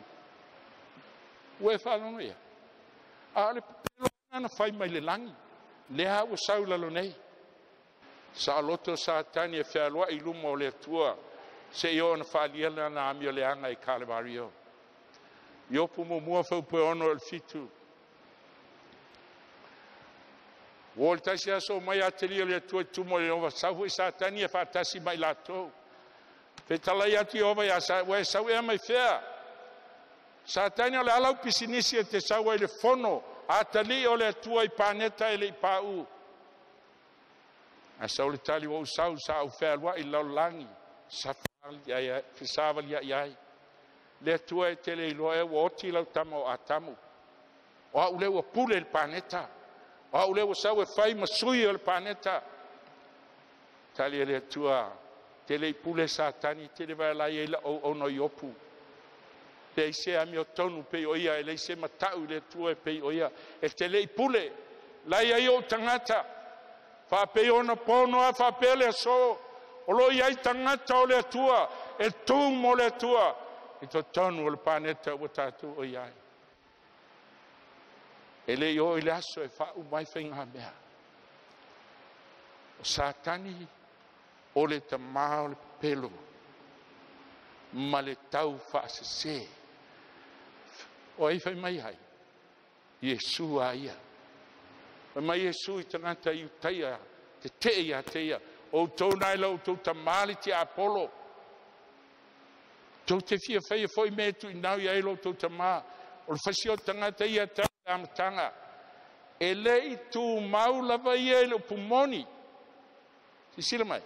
Ua e faalogo ia? A o le pepelo na fai mai le lagi, lea ua sau i lalo nei. Saoloto Satani e fealuai i luma o le Atua, seia oo na faaalia lana amioleaga i Kalevario. Iopu 1 fuaiupu 6 i le 7. Ua o le tasi aso omai atalia o le Atua i tumu o Ieova, sau foi Satani e faatasi ma i latou. Fetalai atu Ieova ia Sa, ua e sau ea mai fea? Satani o le ala au pisinisi e te sau ai le fono atalii o le Atua i paneta e le i pau. A sau le tali ua ou sau sa au fealuai i le lalolagi, fesavaliai ai. Le Atua e tele iloa e ua oti lau tama o Atamu. O au lea ua pule le paneta. O au lea ua sau e fai ma sui o le paneta. Tali e le Atua, tele i pule Satani, tele vaelai ai la ou ono Iopu. Le aise amio tonu pei o ia, e le aise matau i le Atua e pei o ia. E tele i pule, lai ai o tagata, faapei ona pono a faapea le aso, o lo iai tagata o le Atua, e tu mo le Atua, i totonu o le paneta ua tatou o iai. E le i oo i le aso e faauma ai faigamea. O Satani o le tamā o le pepelo ma le tau faasese. O ai fai mai ai? Iesu a ia. Fai mai Iesu i tagata i Iutaia, tetee ia te ia, o outou na e la outou tamā le tiapolo. Tou te fia faia foi mea e tuuinau i ai lo outou tamā. O le fasi o tagata ia tau le amataga. E le i tumau lava ia i le upu moni. Sisila mai.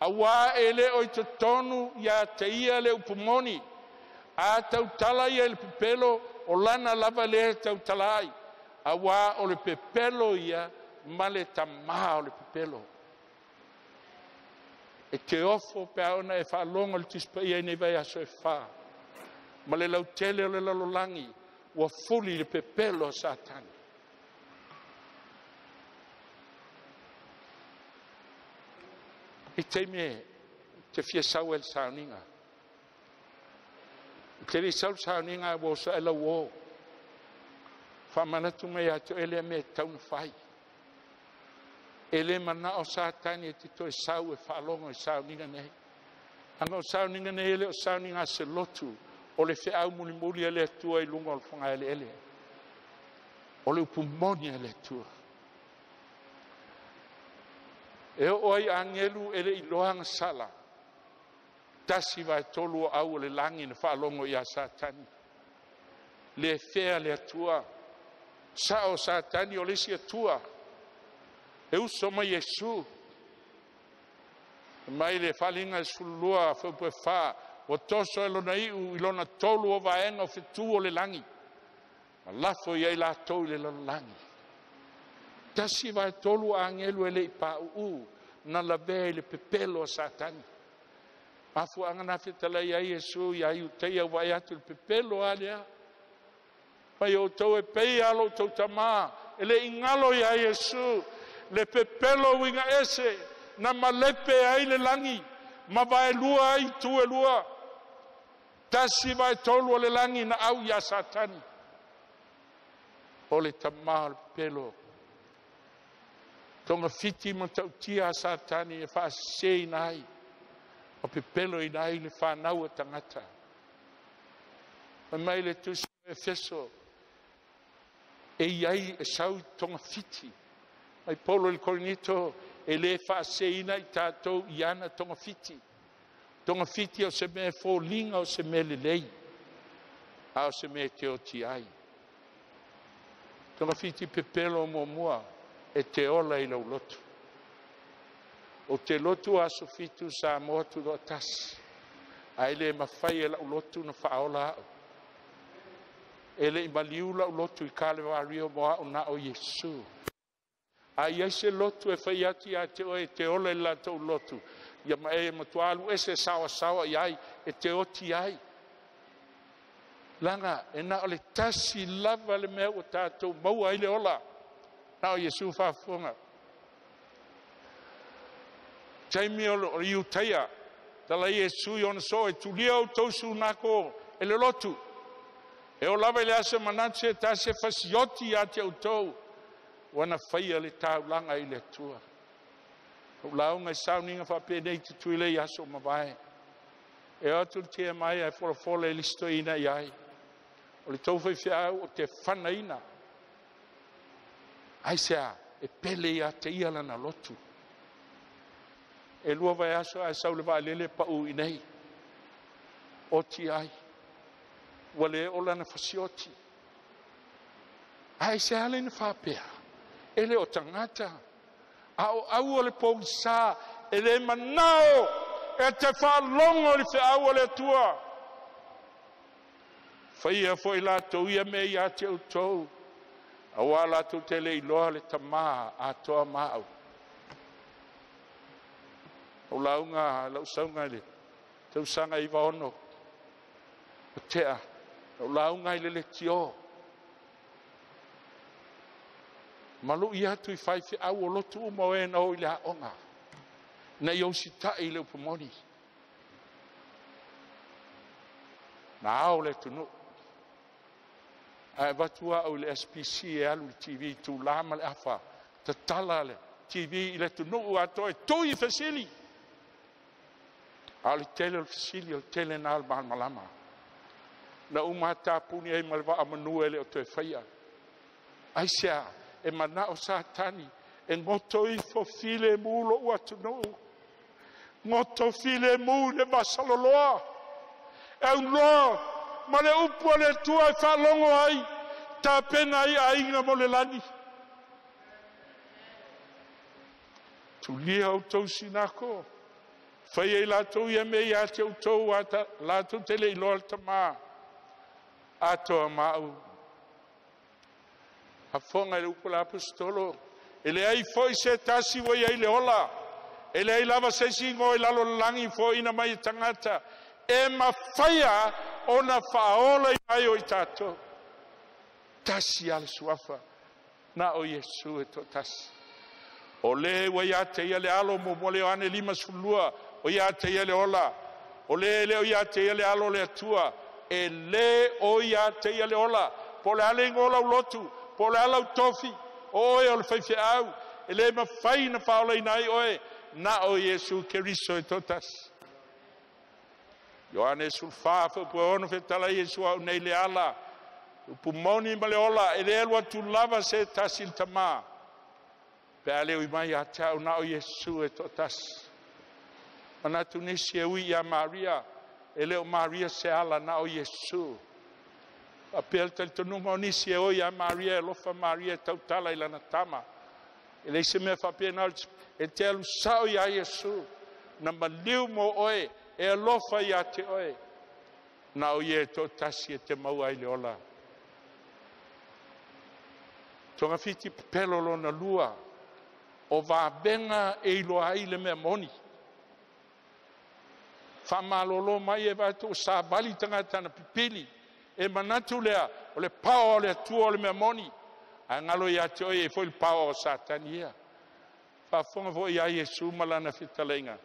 Auā e le o i totonu ia te ia le upu moni. A tautala ia i le pepelo, o lana lava lea e tautala ai. Auā o le pepelo ia ma le tamā o le pepelo. E te ofo pe a ona e faalogo le Tusi Paia i nei vaiaso e fa. Ma le lautele o le lalolagi ua fuli le pepelo a Satani. I taimi e te fia sau ai le sauniga. I te le i sau le sauniga ua oso ae lau o. Faamanatu mai ia te oe lea mea e tatau ona fai. E le manao Satani e te toe sau e faalogo i sauniga nei. Aga o sauniga nei e le o sauniga a se lotu, o le feau mulimuli a le Atua i luga o le fogaeleele. O le upu moni a le Atua. E oo ai agelu e le iloa agasala. 1/3 o au o le lagi na faalogo ia Satani. Le fea le Atua. Sao Satani o le isi Atua. E uso mai Iesu. Mai le faaaliga e 12 fuaiupu e 4, ua toso e lona iu i lona 3 o vaega o fetu o le lagi, ma lafo i ai latou i le lalolagi. 1/3 agelu e le i pauu na lavea i le pepelo a Satani. Mafuaaga na fetalai ai Iesu ia Iutaia ua vaai atu i le pepelo a lea. Mai outou e pei a lo outou tamā, e le i galo ia Iesu le pepelo uiga ese na malepe ai le lagi ma vaelua ai itu e lua. 1/3 o le lagi na au ia Satani. O le tamā o le pepelo. Togafiti ma tautia a Satani e faaseseina ai, ma pepelo ina ai le fanau a tagata. Fai mai le Tusi o Efeso, e i ai e sau i togafiti. Mai Paulo i le Korinito, e le faaseseina i tatou i ana togafiti. Togafiti o se mea e foliga o se mea lelei, a o se mea e te oti ai. Togafiti pepelo muamua e te ola i lau lotu. O te lotu aso 7 Samoa tutoatasi, ae le mafai e lau lotu na faaola au. E le i maliu lau lotu i Kalevario mo au na o Iesu. A i ai se lotu e fai atu ia te oe e te ola i le latou lotu, ia ma e matua alu ese saoasaoa i ai, e te oti ai. Laga e na o le tasi lava le mea ua tatou maua ai le ola. Na o Iesu faafofoga. Taimi o le Iutaia, tala Iesu i ona soo e tulia outou sunako e le lotu. E o lava i le aso manatu se tasi e fasioti ia te outou, ua na faia le taulaga i le Atua. O lauga i sauniga faapenei tutuila i aso mavae. E o atu le tia mai ae folafola i le stoina i ai. O le tou faifeau o te fanaina. Aisea, e pele ia te ia lana lotu. E lua vaiaso ae sau le vaalele pau i nei. Oti ai. Ua le o lana fasioti. Aisea le na faapea. E le o tagata. A o au o le pogisa e le manao e te faalogo i le feau a le Atua. Faia foi latou ia mea ia te outou, auā latou te le iloa le Tamā atoa ma au. O lauga lau sauga i le tausaga 96 o tea, o lauga i le letio. Malui atu i faifeau o lotu uma o e na o i le aoga, na i ausita'i i le upumoni. Na ao le atunuu. Ae avatu au i le SPC e alu i le TV tūlā ma le afa, tatala le TV i le atunuu atoa e tui fesili. A o le tele o le fesili, o le tele na o le malamalama. Na uma tapuni ai ma le vaa manu e le o toe faia. Aisea, e manao Satani e goto ifo filemu lou atunuu. Goto filemu i le vasaloloa. E aunoa ma le upu a le Atua e faalogo ai, tapena ai aiga mo le lagi. Tulia outou sinako, faia i latou ia mea ia te outou, latou te le iloa le Tamā atoa ma au. Afoga i le upu a le Aposetolo, e leai foi se tasi ua i ai le ola, e leai lava se isi igoa i lalo o le lagi foaina mai e tagata, e mafaia ona faaola ai o i tatou. Tasi a le suafa, na o Iesu e toatasi. O le ua ia te ia le alo mo le Ioane 52, o ia te ia le ola. O le le o ia te ia le alo o le Atua, e le o ia te ia le ola. Po o le a le igoa o lau lotu, po o le a lau tofi, o oe o le faifeau, e le mafai na faaolaina ai oe, na o Iesu Keriso e toatasi. Ioane 14 faupuaono fetala Iesu au nei le ala, upu moni ma le ola, e le alu atu lava se tasi le Tamā. Pe a leo i mai ia te au, na o Iesu e toatasi. Manatu nisi e ui ia Maria, e le o Maria se ala, na o Iesu. A pea le talitonuga o nisi e oi ia Maria, e alofa Maria e tautala i lana tama. E leai se mea faapena, e te alu sao ia Iesu, na maliu mo oe, e alofa ia te oe. Na o ia e toatasi e te maua ai le ola. Togafiti pepelo lona lua, o vavega e iloa ai le mea moni. Faamalolo mai e vaatu o savali tagata na pipili, e manatu lea o le pao o le Atua o le mea moni. Ae galo ia te oe e foi le pao o Satani ia. Faafofoga foi ia Iesu ma lana fetalaiga.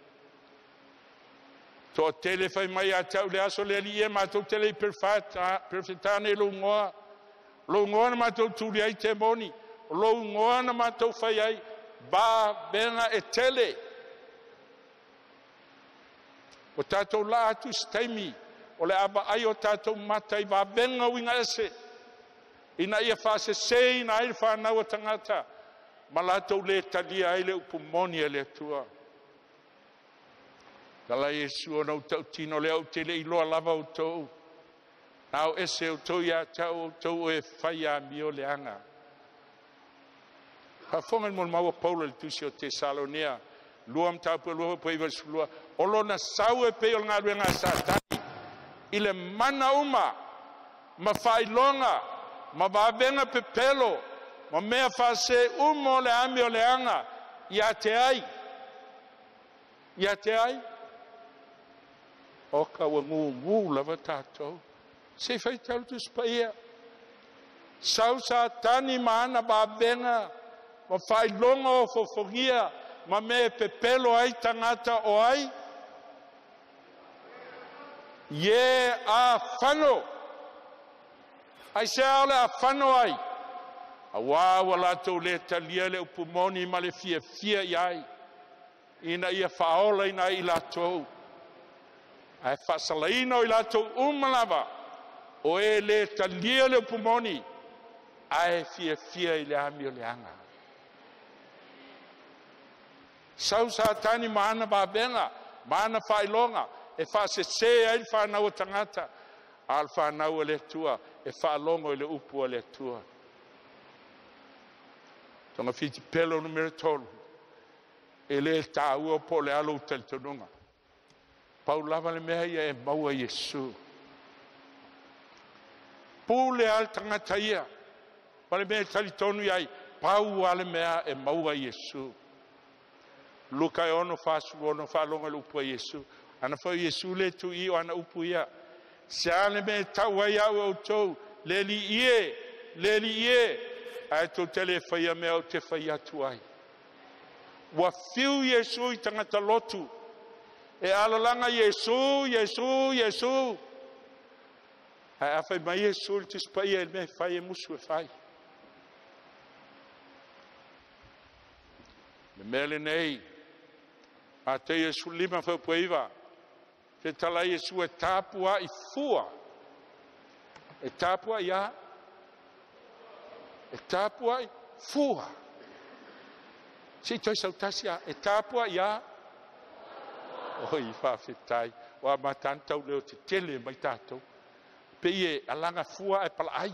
Toatele fai mai ia te au le aso le Alii e matou te le i perfetane i lou igoa. Lou igoa na matou tuli ai temoni, o lou igoa na matou fai ai vavega e tele. O tatou laa atu se taimi o le a vaai o tatou mata i vavega uiga ese, ina ia faaseseina ai le fanau a tagata ma latou le talia ai le upu moni a le Atua. Tala Iesu ona ou tautino lea ou te le iloa lava outou. Na o ese outou ia te au outou o e fai amio leaga. Faafofoga i le molimau a Paulo i le tusi o Tesalonea 2 mataupu 2 po 92, o lona sau e pei o le galuega a Satani i le mana uma ma faailoga ma vavega pepelo ma mea faasē uma o le ami o leaga ia te ai. Ia te ai. O ka ua gugu lava tatou. Se i faitau le Tusi Paia. Sau Satani ma ana vavega ma faailoga o fofogia ma mea e pepelo ai tagata o ai? Ie a fano. Aisea o le afano ai? Auā ua latou lē talia le upu moni ma le fiafia i ai, ina ia faaolaina ai i latou. Ae faasalaina o i latou uma lava o e lē talia le upu moni, ae fiafia i le amioleaga. Sau Satani ma ana vavega ma ana faailoga e faasesē ai le fanau a tagata, a o le fanau a le Atua e faalogo i le upu a le Atua. Togafiti pelo numera 3, e lē taua po o le a lou talitonuga. Pau lava le mea ia e maua Iesu. Pule a le tagata ia, ma le mea e talitonu i ai, pau a le mea e maua Iesu. Luka e 6:46 faalogo i le upu a Iesu. Ana foi Iesu le tui o ana upu ia. Se a le mea e tau ai au e outou, le alii e, le alii e, ae tou te le faia mea ou te fai atu ai. Ua fiu Iesu i tagata lotu, e alalaga Iesu, Iesu, Iesu. Ae a fai mai Iesu i le Tusi Paia i le mea e fai e musu e fai. Le mea lenei, Mateia 15:9, fetala Iesu e tapuai fua. E tapuai a? E tapuai fua. Se i toe sautasi a? E tapuai a? Oi, faafetai. Ua matana tau leo te tele mai tātou. Pe ie alaga fua e pala ai.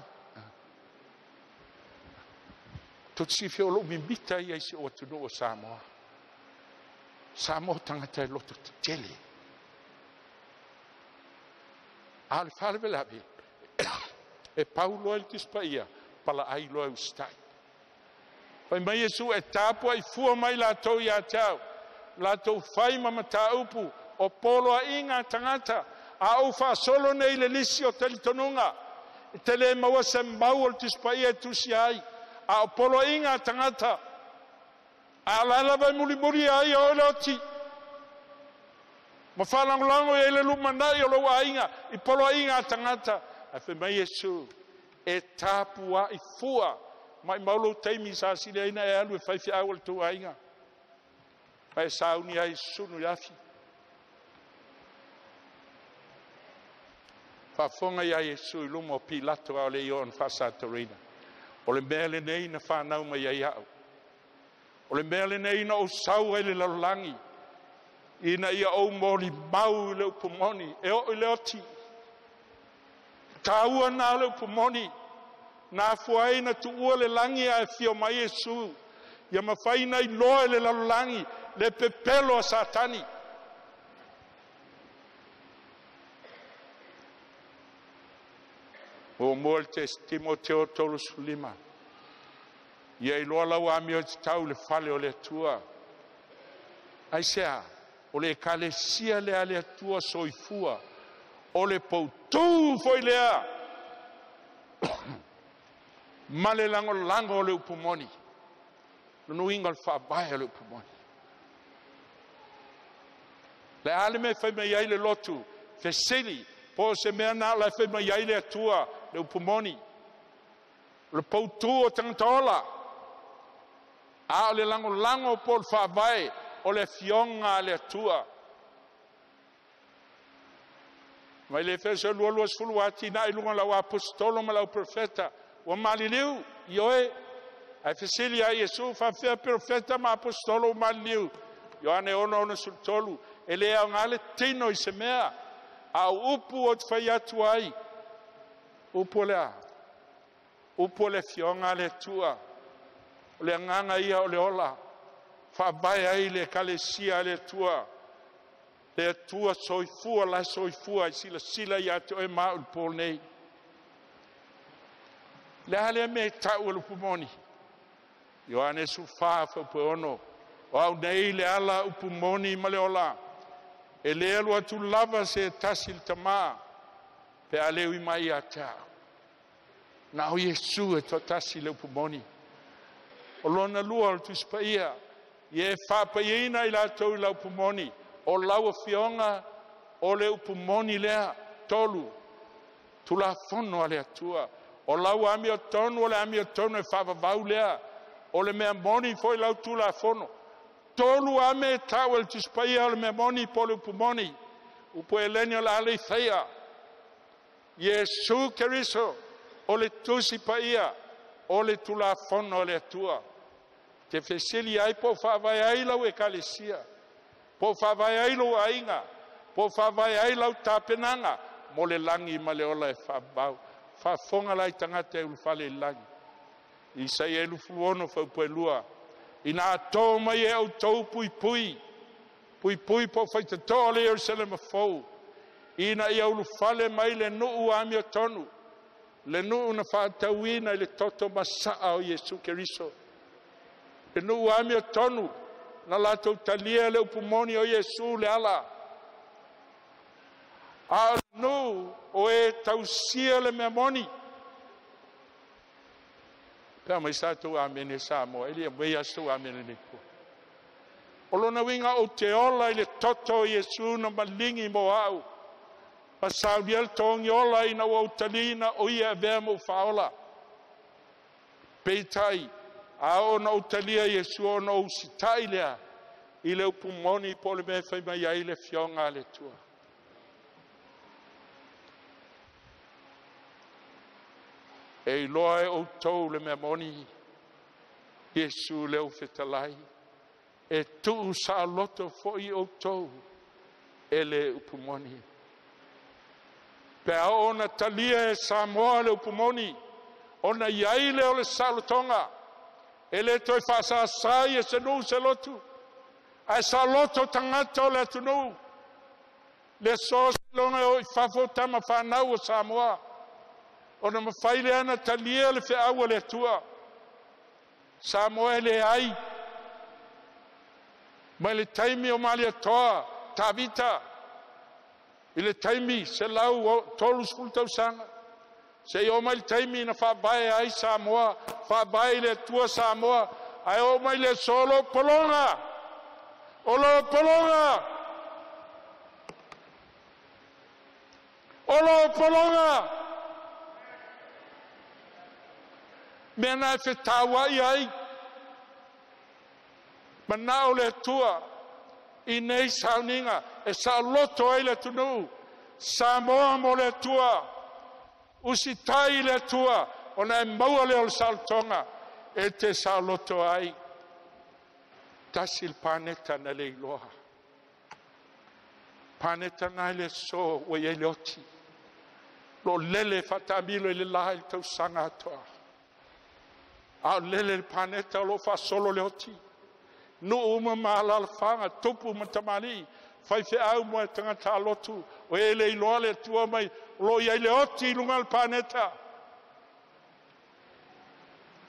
Tō te sifi o lou mimita ia i se o atunuu o Samoa. Samoa tagata e loto te tele. A o le faalavelave, e pau loa i le Tusi Paia, pala ai loa e usitai. Fai mai Iesu e tapuai fua mai latou ia te au, latou fai ma mataupu o poloaiga a tagata, a ou faasolo nei le lisi o talitonuga, e te le maua se mau o le Tusi Paia e tusi ai, a o poloaiga a tagata, a la lava e mulimuli ai o le oti. Ma faalagolago i ai le lumanai o lou aiga i poloaiga a tagata. Ae fai mai Iesu, e tapuai fua, mai mau lou taimi sa siliaina e alu e fai feau o le tou aiga. Ma e sauni ai sunu i afi. Faafofoga ia Iesu i luma o Pilato a o le i oo na faasatoreina. O le mea lenei na fanau mai ai au. O le mea lenei na ou sau ai le lalolagi, ina ia ou molimau i le upu moni, e oo i le oti. Taua na o le upu moni, na afua ai na tuua le lagi ae fio mai Iesu, ia mafai na iloa e le lalolagi le pepelo a Satani. Muamua le Timoteo 35. Ia iloa lau amio te tau le fale o le Atua. Aisea, o le ekalesia lea le Atua soifua, o le poutū foi lea, ma le lagolago o le upu moni. Nunuiga o le faavae o le upu moni. Le a le mea fai mai ai le lotu, fesili, po o se mea na o la e fai mai ai le Atua, le upu moni. O le poutū o tagata ola, a o le lagolago po o le faavae o le afioga a le Atua. Mai le Efeso 2:20 atinae i luga o lau apostolo ma lau profeta, ua maliliu, ioe. Ae fesili ai Iesu, faafefea profeta ma apostolo ua maliliu? Ioane 6:63, e le aoga le tino i se mea, a o upu ou te fai atu ai, upu o le a? Upu o le afioga a le Atua, o le agaga ia o le ola, faavae ai le ekalesia a le Atua, le Atua soifua la soifua i silasila ia te oe ma au i le po nei. Le a lea mea e tau e le upu moni? Ioane 14:6, o au nei le ala upu moni ma le ola, e le alu atu lava se tasi le tamā, Pe a le ui mai ia te au. Na o Iesu e toatasi le upu moni. O lona lua o le Tusi Paia, ia e faapaiaina i latou i lau upu moni. O lau afioga o le upu moni lea. 3, Tulafono a le Atua. O lau amiotonu o le amiotonu e faavavau lea. O le mea moni foi lau Tulafono. 3 ame e tau e le Tusi Paia o le mea moni po o le upu moni. Upu eleni o le aleithaia. Iesu Keriso o le Tusi Paia o le Tulafono a le Atua. Te fesili ai po o faavae ai lau ekalesia, po o faavae ai lou aiga, po o faavae ai lau tapenaga mo le lagi ma le ola e faavavau. Faafofoga lai tagata e ulufale i le lagi. Isaia 26 faupuelua. Ina atō mai e outou puipui, puipui po o faitatoa le Ierusalema fou, ina ia ulufale mai le nuu amiotonu, le nuu na faatauina i le toto masaa o Iesu Keriso. Le nuu amiotonu na latou talia le upu moni o Iesu le ala. A o le nuu o e tausia le mea moni. Pea mai sa tou amene Samoa, e le mei a tou amene nei po. O lona uiga ou te ola i le toto o Iesu na maligi mo au. Ma saunia le togi ola ina ua ou talina o ia avea mo faaola. Peitai, a oo na ou talia Iesu ona ou sitai lea i le upu moni po o le mea e fai mai ai le afioga a le Atua. E iloa e outou le mea moni, Iesu le fetalai, e tuu saoloto foi outou e le upu moni. Pe a oo na talia e Samoa le upu moni, ona iai le o le saolotoga, e le toe faasasai e se nuu se lotu, ae saoloto tagata o le atunuu, le aso seiloga e o i fafo tama fanau o Samoa, ona mafai lea na talia le feau a le Atua. Samoa e leai, mai le taimi o Malietoa, Tavita, i le taimi 130 tausaga, seia oo mai le taimi na faavae ai Samoa, faavae i le Atua Samoa, ae oo mai le aso o lo pologa, o lo pologa, o lo pologa. Mea na e fetauai ai, manao le Atua i nei sauniga e saoloto ai le atunuu. Samoa mo le Atua, usitai le Atua, ona e maua lea o le saolotoga e te saoloto ai. Tasi le paneta na le iloa. Paneta na i le aso ua i ai le oti. Lo lele faatamilo i le la i le tausaga atoa. A o lele le paneta o lo faasolo le oti. Nuu uma ma alalafaga, tupu ma tamalii, faifeau mo e tagata alotu, o e le iloa le Atua mai, o lo i ai le oti i luga le paneta.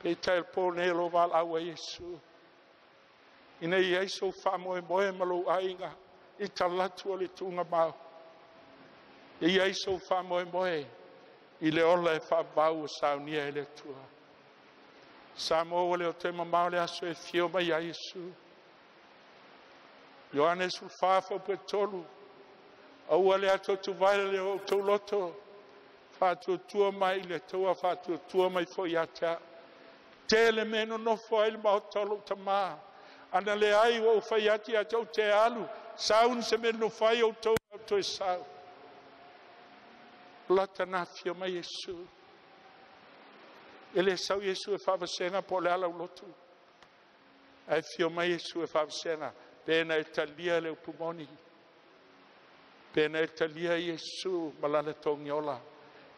Peitai le pō nei lo valaau a Iesu. Ina ia ai sou faamoemoe ma lou aiga i talatu o le tuuga mau. Ia ai sou faamoemoe i le ola e faavau o saunia e le Atua. Samoa ua le o toe mamao le aso e fio mai ai Iesu. Ioane 14 faupuetolu, aua le atuatuvae le o outou loto, faatuatua mai i le Atua, faatuatua mai foi ia te au. Tele mea nonofo ai le maota o lou tamā, ana leai ua ou fai atu ia te ou te alu, sauni se mea nonofo ai outou au toe sau. Lata na afio mai Iesu. E le sau Iesu e faavasega po o le ala o lotu. Ae fio mai Iesu e faavasega, pena e talia le upu moni. Pena e talia Iesu ma lana togiola.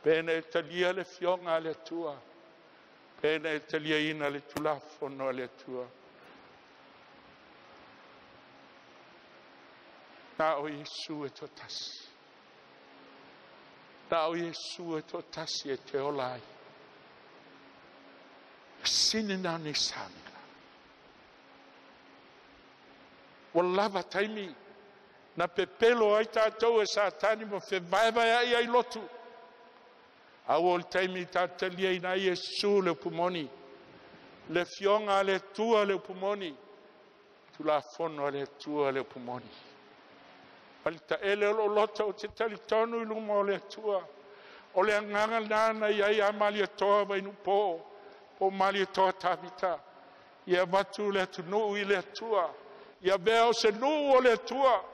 Pena e talia le fioga a le Atua. Pena e taliaina le Tulafono a le Atua. Na o Iesu e toatasi. Na o Iesu e toatasi e te ola ai. Sini na nei sauniga. Ua lava taimi na pepelo ai tātou e Satani ma fevaevaea'i ai lotu. Au o le taimi tatalia ina Iesu le upumoni, le fioga a le Atua le upumoni, Tulafono a le Atua le upumoni. Palitaele o loo lota o te talitonu i luma o le Atua. O le agaga lena i ai a malietoa Vainuupo po malietoa Tavita. Ia avatu le atunuu i le Atua. Ia avea o se nuu o le Atua.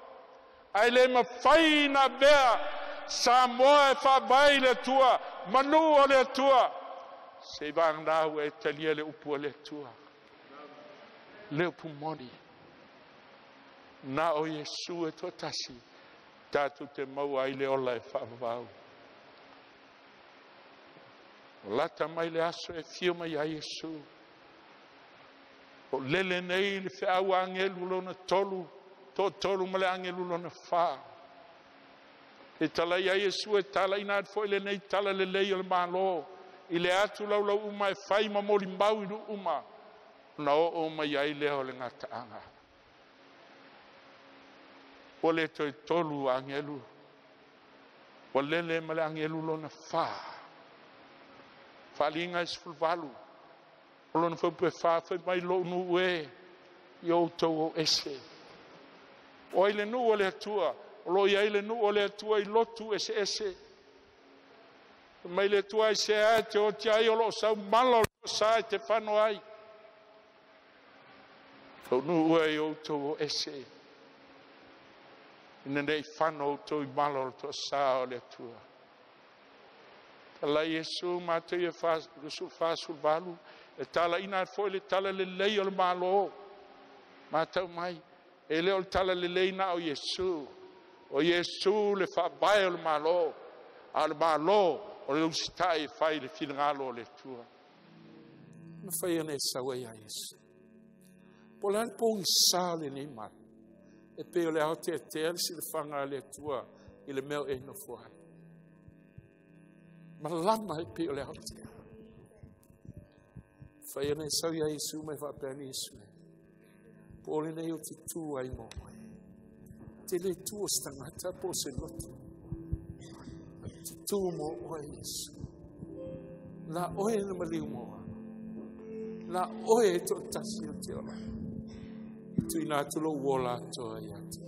Ae le mafai na avea Samoa e faavae i le Atua, manu o le Atua. Se i vagana e talia le upu a le Atua. Le upu moni. Na o Iesu e toatasi, tatou te maua ai le ola e faavavau. O lata mai le aso e fio mai ai Iesu. O lele nei le feau agelu lona tolu, toatolu ma le agelu lona fa. E tala ia Iesu e tala ina atu foi lenei tala lelei o le Malo, i le atu laulau uma e fai ma molimau i nuu uma, ona oo mai ai lea o le gataaga. Ua le toe tolu agelu, ua lele ma le agelu lona fa. Faaliga e 18, o lona fuaiupu e 4, fai mai lou nuu e, ia outou o ese. O ai le nuu o le Atua, o loo i ai le nuu o le Atua i lotu eseese. Fai mai le Atua i se ae te oti ai o loo saumala o le sa e te fano ai. Lou nuu e, ia outou o ese. Ina nei fano outou i mala o le toasā o le Atua. Tala Iesu Mateo e 48, e talaina atu foi le tala lelei o le Malo. Matau mai, e le o le tala lelei na o Iesu. O Iesu le faavae o le Malo, a o le Malo o le usitai e fai le finagalo o le Atua. Na fai ana e sau ai a Iesu. Po le a le pogisa o lenei malo. E pei o le aoteatea le silafaga a le Atua i le mea o e nofo ai. Malama e pei o le aotea. Fai ana e sau ia Iesu mai faapea ni Iesu. Po o lenei o te tu ai mo mai. Te le tu o se tagata po o se loto. Te tu mo oe Iesu. La oe na maliu mo au. La oe e toatasi o te ola. Tuina atu lou ola atoa ia te.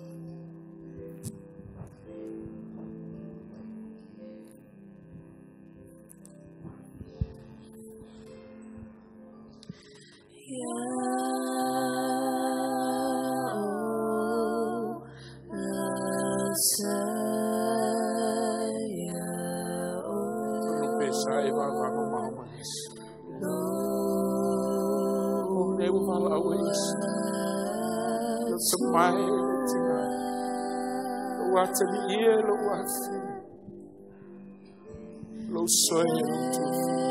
Tonu pesa e vavago maho ma Iesu. O le ua valaau e Iesu. Lou tamae e lou tina. Lou ataliia e lou afafine. Lou soe e lou tuafine.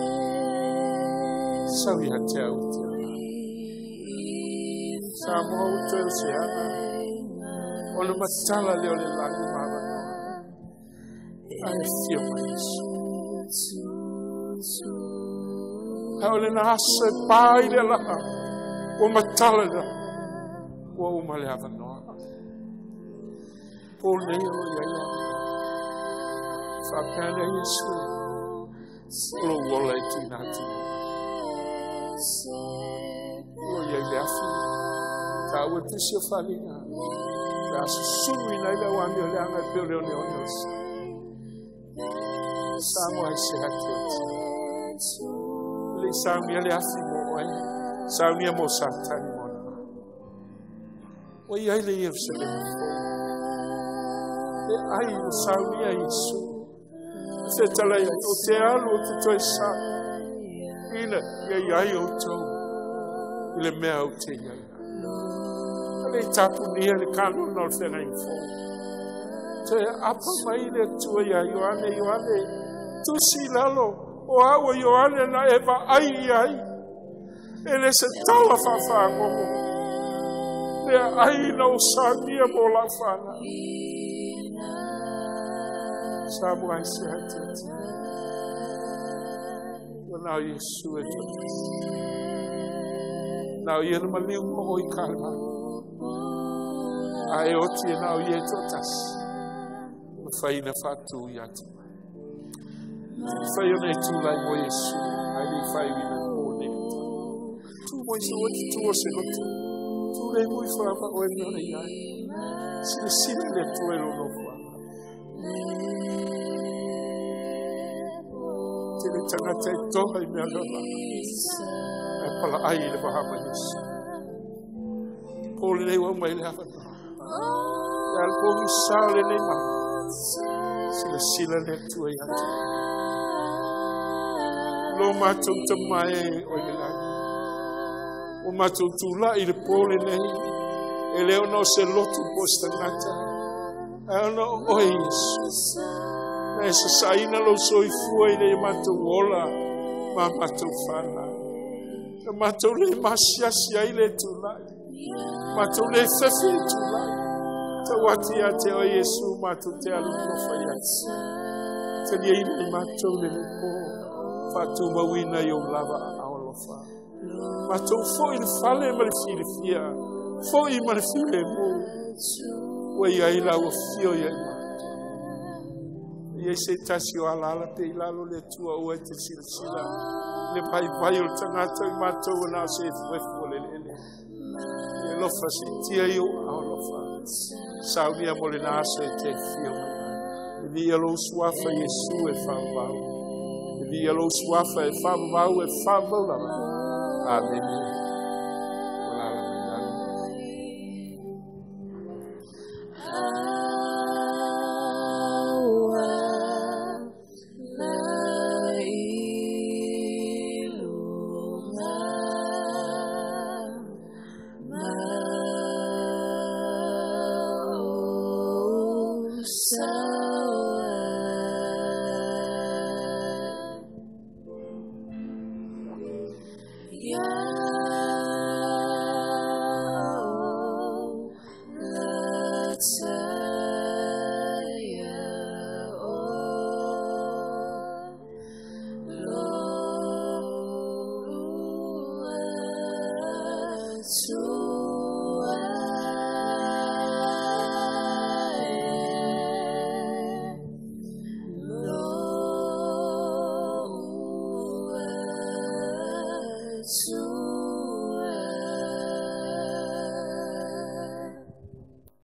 Sau ia te au te ola. Samoa ua toe o se aga. O le matala lea o le lagi ma avanoa. Ae afio mai Iesu. Ae o lena aso e pā i le alaga. Ua matala le lagi. Ua uma le avanoa. Po nei o lo ia ia. Faapea lea Iesu e. O lou ola e tuina atu mo mai. O lo ia i le afi. Taua tusi o faaliga. Pe a susunu ina i le auami o le aga e pei o le oneone o le sa. Samoa ai se ate o te. Le i saunia le afi mo oe. Saunia mo Satani mo na. Ua i ai le Ierusalema fou. Le ai o saunia Iesu. Fetalai ai o te alu o te toe sa. Ina ia i ai outou i le mea o te i ai. A le i tapunia le kanona o le feagaiga fou. Toe apa mai le Atua ia Ioane, Ioane, tusi i lalo, o au o Ioane na e vaai i ai. E le se tala faafagogo. Lea ai na o saunia mo lau fanau. Samoa ai se ate ate. Ua nao Iesu e toatasi. Nao ia na maliu mo oi Kalvari. A e oti e nao ia e toatasi. Mafai na faatu ia te mai. Fai ona e tulai mo Iesu, ai le fai i le po nei. Tu mo Iesu, o te tu o se lotu. Tu le mui whaava o e mea ona iai. Sila sila le Atua i lou nofoaga. Tele tagata e toha i mea lava. Ae palaai i le vaha ma Iesu. Po lenei ua mai le avanoa. Le alapogi sa o lenei malo. Silasila le Atua ia te oe. Lo matou Tama e o i le lagi. Ua matou tulai i le po lenei, e le ona o se lotu po o se tagata, ae ona o oe, Iesu. Na e sasaina lou soifua ina ia matou ola ma matou fanau. Na matou le masiasi ai le tulai. Matou le fefe i tulai. Tau atu ia te oe, Iesu, matou te alu alofa ia te. Taliaina i matou lenei po, faatumauina i ou lava aao alofa. Matou foi le fale ma le filifia, foi ma le filemu, ua i ai lau afio ia i matou. E i ai se tasi o alaala pe i lalo le Atua aua e te silasila i le vaivai o le tagata i matou e na o se efuefu o le eleele. E alofa siitia i ou aao alofa. Saunia mo lena aso e te afio mai ai. E viia lou suafa Iesu e faavavau. E viia lou suafa e faavavau e faavavau lava. Amene. Ua lala mai lalo.